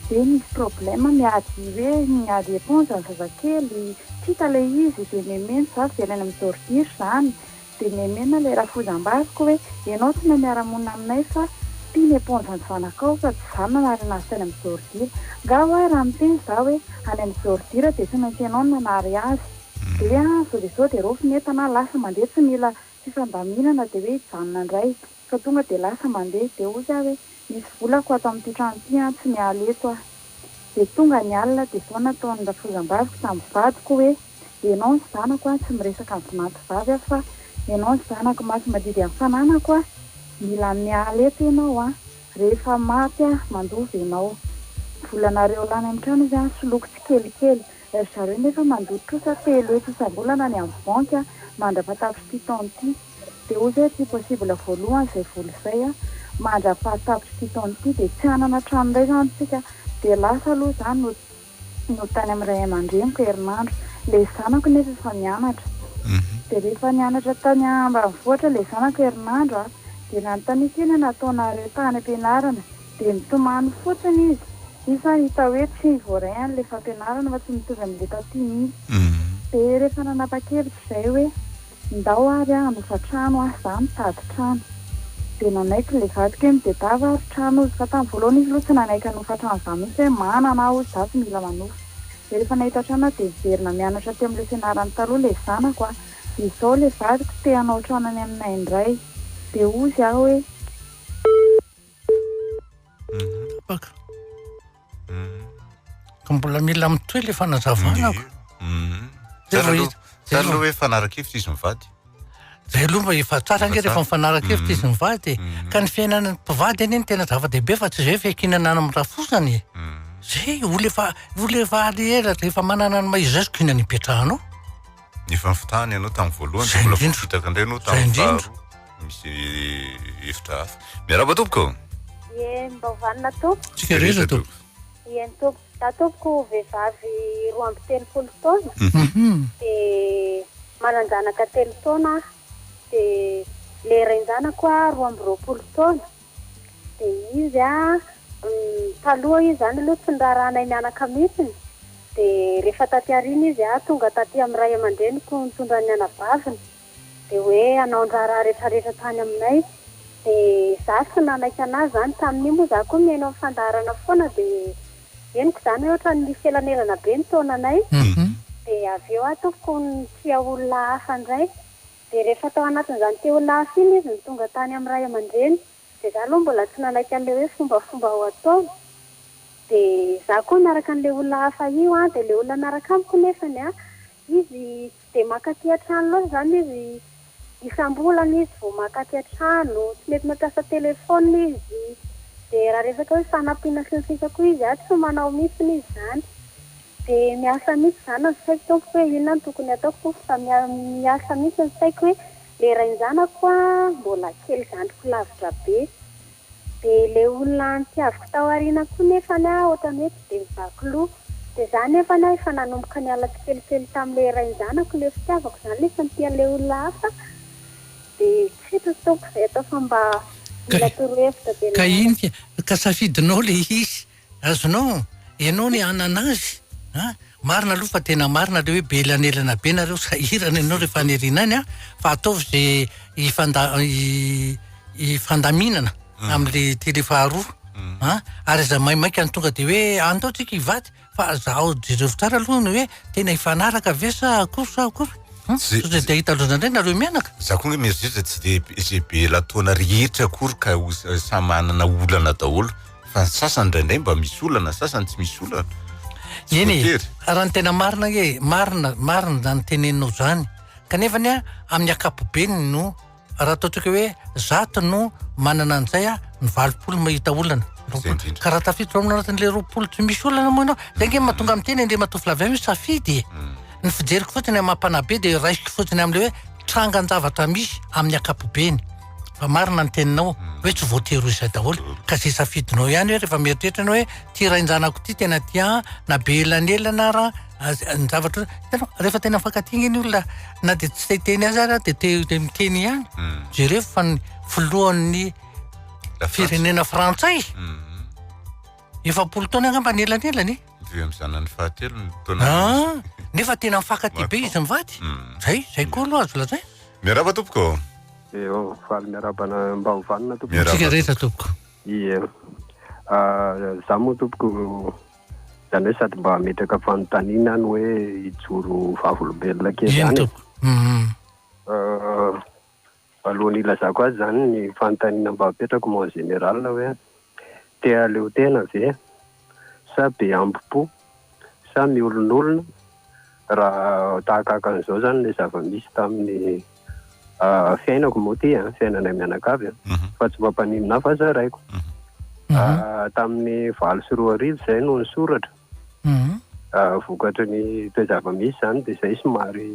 dia nisy problème miady hoe miady éponge ny zazakely tsy hita ilay izy dia memeno za very any amin'ny ordure izany Dia memena ilay rafozam-baviko hoe, ianao tsy mahay miara-monina aminay fa tia ny éponge ny zanakao fa tsy izaho no nanary anazy tany amin'ny ordure. Nga hoa raha miteny izaho hoe any amin'ny ordure dia tsy maintsy ianao no nanary azy. Dia izao dia izao dia raofy ny entana aho lasa mandeha tsy mila fifandaminana dia hoe hijanona indray fa tonga dia lasa mandeha. Dia hozy aho hoe misy volako ato amin'ity trano ity an, tsy miala eto aho. Dia tonga ny alina dia izao nataon'ny rafozam-baviko tamin'ny vadiko hoe. Ianao ny zanako an, tsy miresaka amin'ny vinanto vavy aho fa ianao ny zanako masi-mandidy amin'ny fananako an, mila miala eto ianao an, rehefa maty aho mandova ianao. Volanareo lany amin'ny trano izy an, soloiko tsikelikely. Ry zareo nefa mandoa trosa telo hetsy isam-bolana any amin'ny banky an, mandra-pahatapitr'ity taona ity. Dia hoy izy hoe tsy possible voalohany izay vola izay an, mandra-pahatapitr'ity taona ity dia tsy hanana trano indray izany tsika. Dia lasa aloha izany no. no tany amin'ny ray aman-dreniko herinandro. Ilay zanako nefa efa mianatra. Dia rehefa nianatra tany ambanivohitra ilay zanako herinandro a, dia nanontaniako inona nataonareo tany am-pianarana. Dia nitomany fotsiny izy. Izy izany hita hoe tsy voaray an'ilay fampianarana fa tsy mitovy amin'ilay taty mihitsy. Dia rehefa nanapa-kevitra izahay hoe Ndao ary aho hanofa trano aho, za mitady trano. Dia nanaiky ilay vadiko hoe mitedava ary trano hozy. Fa tamin'ny voalohany izy aloha tsy nanaiky hanofa trano izany mihitsy hoe manana aho hozy za tsy mila manofa. Dia rehefa nahita trano aho dia niverina mianatra teo amin'ilay fianarany taloha ilay zanako a. Izao ilay vadiko te hanao trano any aminay indray. Dia hozy aho hoe. Tapaka. Ka mbola mila mitohy le fanazavana ko. Tsara aloha, tsara aloha hoe fanara-kevitra izy mivady. Zay aloha mba efa tsara ange rehefa mifanara-kevitra izy mivady e. Ka ny fiainan'ny mpivady anie no tena zava-dehibe fa tsy izay hoe fiankinana amin'ny rafozana e. Zay, olona efa, olona efa ary ela, efa manana ny maha izy azy ko inona no ipetrahanao? Efa nifitahana ianao tamin'ny voalohany, dia mbola voafitaka indray ianao tamin'ny faharoa. Misy hevitra hafa. Miarahaba tompoko. Ie, mba ho vanona tompoko. Tsika rehetra tompoko. Eny tompoko. Za tompoko vehivavy 32 taona, dia manan-janaka telo taona aho. Dia le rain-janako a 22 taona. Dia izy a taloha izy izany aloha tsy niraharahanay mianaka mihitsiny. Dia rehefa taty aoriana izy a tonga taty amin'ny ray aman-dreniko nitondra ny anabaviny. Dia hoe hanao ny raharaha rehetrarehetra tany aminay. Dia izaho tsy nanaiky an'azy izany tamin'io moa izaho koa mihaino amin'ny fandaharana foana dia henoko izany hoe ohatran'ny nisy elanelana be ny taonanay. Dia avy eo aho tompoko nitia olona hafa indray. Dia rehefa tao anatin'izany tia olona hafa iny izy no tonga tany amin'ny ray aman-dreny. Dia izaho aloha mbola tsy nanaiky an'ilay hoe fombafomba ho ataony. Dia izaho koa niaraka an'ilay olona hafa io an, dia ilay olona miaraka amiko nefany an, izy tsy dia mankaty an-trano loatra izany izy, isam-bolana izy vao mankaty an-trano, tsy mety mampiasa téléphone izy, dia raha resaka hoe fanampiana sy ny sisa koa izy an, tsy manao mihitsy izy izany. Dia miasa mihitsy izany ny saiko tompoko hoe inona no tokony hataoko tompoko fa miasa mihitsy ny saiko hoe le rain-janako an mbola kely zandriko lavitra be. Dia le olona nitiaviko tao aoriana koa nefany an ohatran'ny hoe tsy dia mivaky loha. Dia za nefany an efa nanomboka niala tsikelikely tamin'le rain-janako le fitiavako izany nefa nitia an'le olona hafa. Dia tsy haiko tompoko izay atao fa mba mila torohevitra dia Ka iny ka safidinao le izy. Azonao, ianao ny hanana azy a! Marina aloha fa tena marina le hoe be elanelana be nareo sahirana ianao rehefa any aoriana any a! Fa ataovy ze hifanda- hifandaminana amle tele faharoa a! Ary aza maimaika ny tonga de hoe andao tsika hivady fa zahao jereo tsara aloha ny hoe tena hifanaraka ve sa akory sa akory? Sao de hahita loza indray nareo mianaka. Za koa nge mieritreritra tsy de ze be ela-taona rehetra akory ka ho samy manana olana daholo. Fa ny sasany indraindray mba misy olana, ny sasany tsy misy olana. Tsy Eny e, voatery. raha ny tena marina ange, marina, marina izany teneninao izany. Kanefa anie amin'ny ankapobeny no raha ataontsika hoe 100 no manana an'izay a, ny 80 mahita olana. Izay 20. indrindra. Ka raha tafiditra ao anatin'ilay 20 tsy misy olana moa ianao, izay ange mahatonga miteny Andriamatoa Flavien hoe safidy e. Ny fijeriko fotsiny amin'ny maha mpanabe dia raisiko fotsiny amin'ilay hoe trangan-javatra misy amin'ny ankapobeny. Fa marina ny teninao hoe tsy voatery ho izay daholo. Ka izay safidinao ihany hoe rehefa mieritreritra ianao hoe ity rain-janako ity tena tia ahy na be elanelana ara ny zavatra hitanao rehefa tena mifankatia ange ny olona na dia tsy te hiteny azy ara dia te te miteny ihany. Jereo fa ny filohan'ny firenena frantsay 40 taona angamba ny elanelany e. Mitovy amin'ny zanany fahatelo ny taona. Ah, nefa tena mifankatia be izy mivady. Zay, zay koa aloha azo lazaina. Miarahaba tompoko. Eo, faly miarahaba ana mba ho vanona tompoko. Miarahaba Antsika rehetra tompoko. Ie. Ah, za moa tompoko zany hoe sady mba hametraka fanontaniana no hoe hijoro vavolombelona kely Eny ihany e. tompoko. Mhm. Ah, Alohan'ny hilazako azy izany ny fanontaniana mba apetrako moa en général hoe te hahaleo tena ve sa be ambo-po sa miolonolona raha tahakahaka an'izao izany ilay zava-misy tamin'ny fiainako moa ity an, fiainanay mianakavy an, fa tsy mampaninona ahy fa zaraiko. Tamin'ny 2008 izay no nisoratra, vokatry ny toe-java-misy izany dia izay somary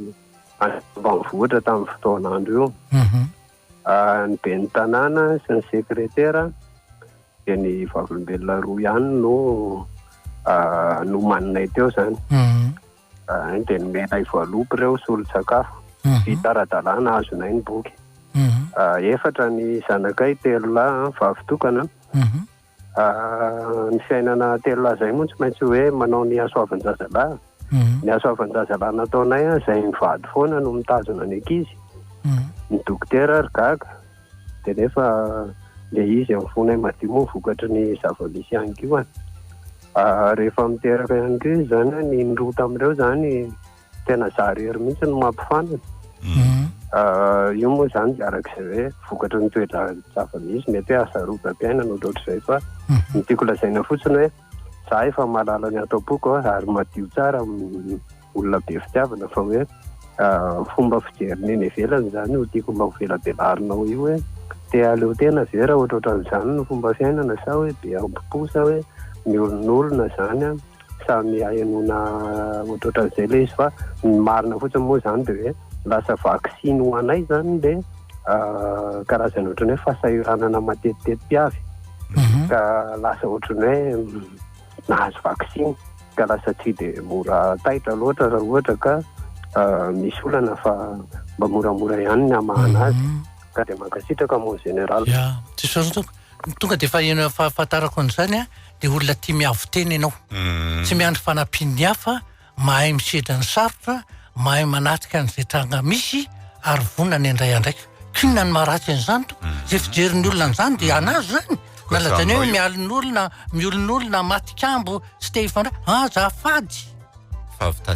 any ambanivohitra tamin'ny fotoan'andro io. Ny ben'ny tanàna sy ny sekretera dia ny vavolombelona roa ihany no nomaninay teo izany. Dia nomenay voalopy ireo solon-tsakafo. Vita ara-dalàna azonay ny boky. Efatra ny zanakay, telo lahy, vavy tokana. Ny fiainana telo lahy izay moa tsy maintsy hoe manao ny hasoavan-jazalahy. Ny hasoavan-jazalahy nataonay izay mivady foana no mitazona ny ankizy. Ny dokotera ary gaga. Dia nefa ilay izy amin'ny fonay madio moa vokatry ny zava-misy ihany koa. Rehefa miteraka ihany koa izy izany, ny roa tamin'ireo izany Tena za irery mihitsy no mampifanina. Io moa izany dia araka izay hoe vokatry ny toe-java-misy, mety hoe hasarotam-piainana ohatrohatr'izay fa ny tiako lazaina fotsiny hoe za efa mahalala ny ato am-poko ary madio tsara amin'ny olona be fitiavana fa hoe fomba fijeriny eny ivelany izany no tiako mba ho velabelarinao io hoe te hahaleo tena ve raha ohatrohatran'izany no fomba fiainana sa hoe be ambo-po sa hoe miolonolona izany an. Samy ahenoana ohatrohatran'izay ilay izy fa ny marina fotsiny moa izany dia hoe lasa vaksiny ho anay izany ilay karazana ohatran'ny hoe fahasahiranana matetiteti-piavy ka lasa ohatran'ny hoe nahazo vaksiny ka lasa tsy dia mora taitra loatra raha ohatra ka misy olana fa mba moramora ihany ny hamahana azy. Ka dia mankasitraka mon général. Ya, tsy sarotra tompoko. Tonga dia efa eny fahafantarako an'izany an, dia olona tia miavo-tena ianao. Tsy miandry fanampian'ny hafa, mahay misedra ny sarotra, mahay manatrika an'izay tranga misy ary vonona ny handray andraikitra. K'inona no maharatsy an'izany tompoko? Izay fijerin'ny olona an'izany dia an'azy izany. Na lazaina hoe mialon'olona, miolon'olona, matin-kambo, tsy te hifandray. Azafady!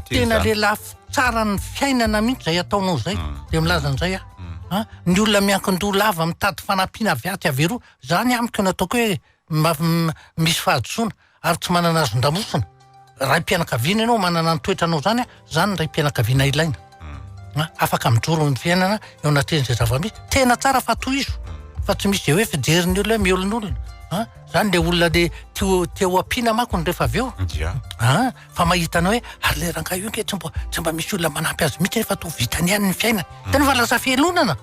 Tena lehilahy tsara ny fiainana mihitsy izay ataonao izay. Dia milaza an'izay aho. An, ny olona miankin-doha lava mitady fanampiana avy atsy avy eroa, izany amiko no ataoko hoe misy fahadisoana ary tsy manana azon-damosina. Raim-pianakaviana ianao, manana ny toetranao izany, izany ny raim-pianakaviana ilaina. An, afaka mijoro amin'ny fiainana eo anatrehan'izay zava-misy. Tena tsara fa tohizo, fa tsy misy izay hoe fijerin'ny olona hoe miolonolona. An, izany ilay olona le te ho ampiana manko ny rehefa avy eo. An, fa mahita anao hoe ary ilay rangahy io ange tsy mba tsy mba misy olona manampy azy mihitsy nefa toa vitany ihany ny fiainany. Hitanao fa lasa fialonana.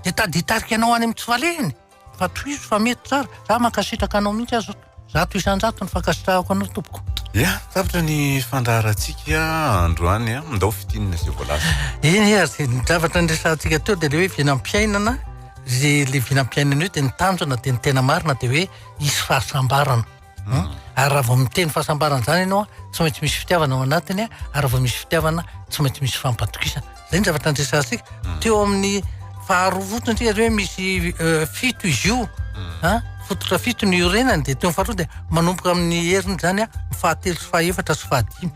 Dia tady hitarika anao any amin'ny tsy falehany. Fa tohizo fa mety tsara. Za mankasitraka anao mihitsy aza. 100% ny fankasitrahako anao tompoko. Ya, tapitra ny fandaharantsika androany a. Ndao fintinina izay voalaza. Eny ary ny zavatra niresahantsika teo dia ilay hoe vinam-piainana, le le vinam-piainana io dia ny tanjona dia ny tena marina dia hoe hisy fahasambarana. Ary raha vao miteny fahasambarana izany ianao, tsy maintsy misy fitiavana ao anatiny, ary raha vao misy fitiavana, tsy maintsy misy fampatokisana. Izay ny zavatra niresahantsika. Teo amin'ny faharoa fotsiny tsika hoe misy fito izy io, an, fototra fito ny iorenany, dia teo amin'ny faharoa dia manomboka amin'ny heriny izany an, ny fahatelo sy fahefatra sy fahadimy.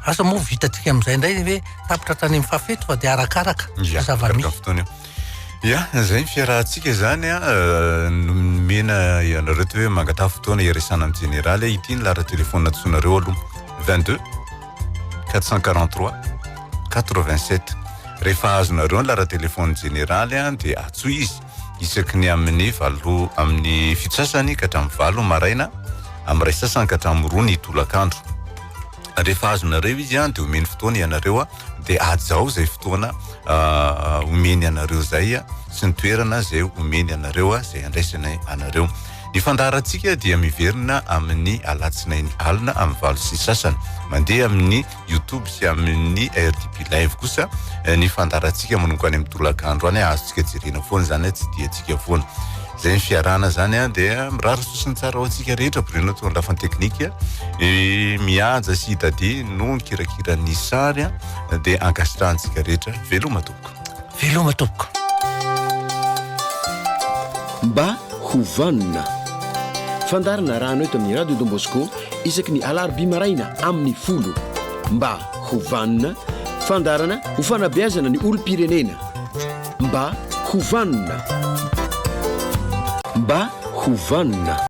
Asa moa vitantsika amin'izay indray hoe tapitra hatrany amin'ny fahafito fa dia arakaraka ny zava-misy. Ya, izay ny fiarahantsika izany an, nomena ianareo teo hoe mangataha fotoana hiresahana amin'ny jeneraly, ity ny laharan-telefaonina antsoinareo aloha, 22 443 87. Rehefa azonareo ny laharan-telefaonin'ny jeneraly an, dia antsoy izy isaky ny amin'ny valo amin'ny fito sasany ka hatramin'ny valo maraina, amin'ny iray sasany ka hatramin'ny roa ny tolakandro. Rehefa azonareo izy an, dia omeny fotoana ianareo an, dia hajao izay fotoana omeny anareo izay sy ny toerana izay omeny anareo izay andraisany anareo. Ny fandaharantsika dia miverina amin'ny alatsinainy alina amin'ny 8:30. Mandeha amin'ny YouTube sy amin'ny RTP Live kosa ny fandaharantsika manomboka any amin'ny tolakandro any, azontsika jerena foana izany, tsy diantsika foana. Izay ny fiarahana izany dia mirary soa sy ny tsara ho antsika rehetra. Bruno teo an-dafiny teknika, Mihaja sy Daddy no nikirakira ny sary dia ankasitrahantsika rehetra. Veloma tompoko. Veloma tompoko. Mba ho vanona. Fandaharana arahana eto amin'ny Radio Don Bosco isaky ny alarobia maraina amin'ny 10. Mba ho vanona. Fandaharana ho fanabeazana ny olom-pirenena. Mba ho vanona. Mba ho vanona.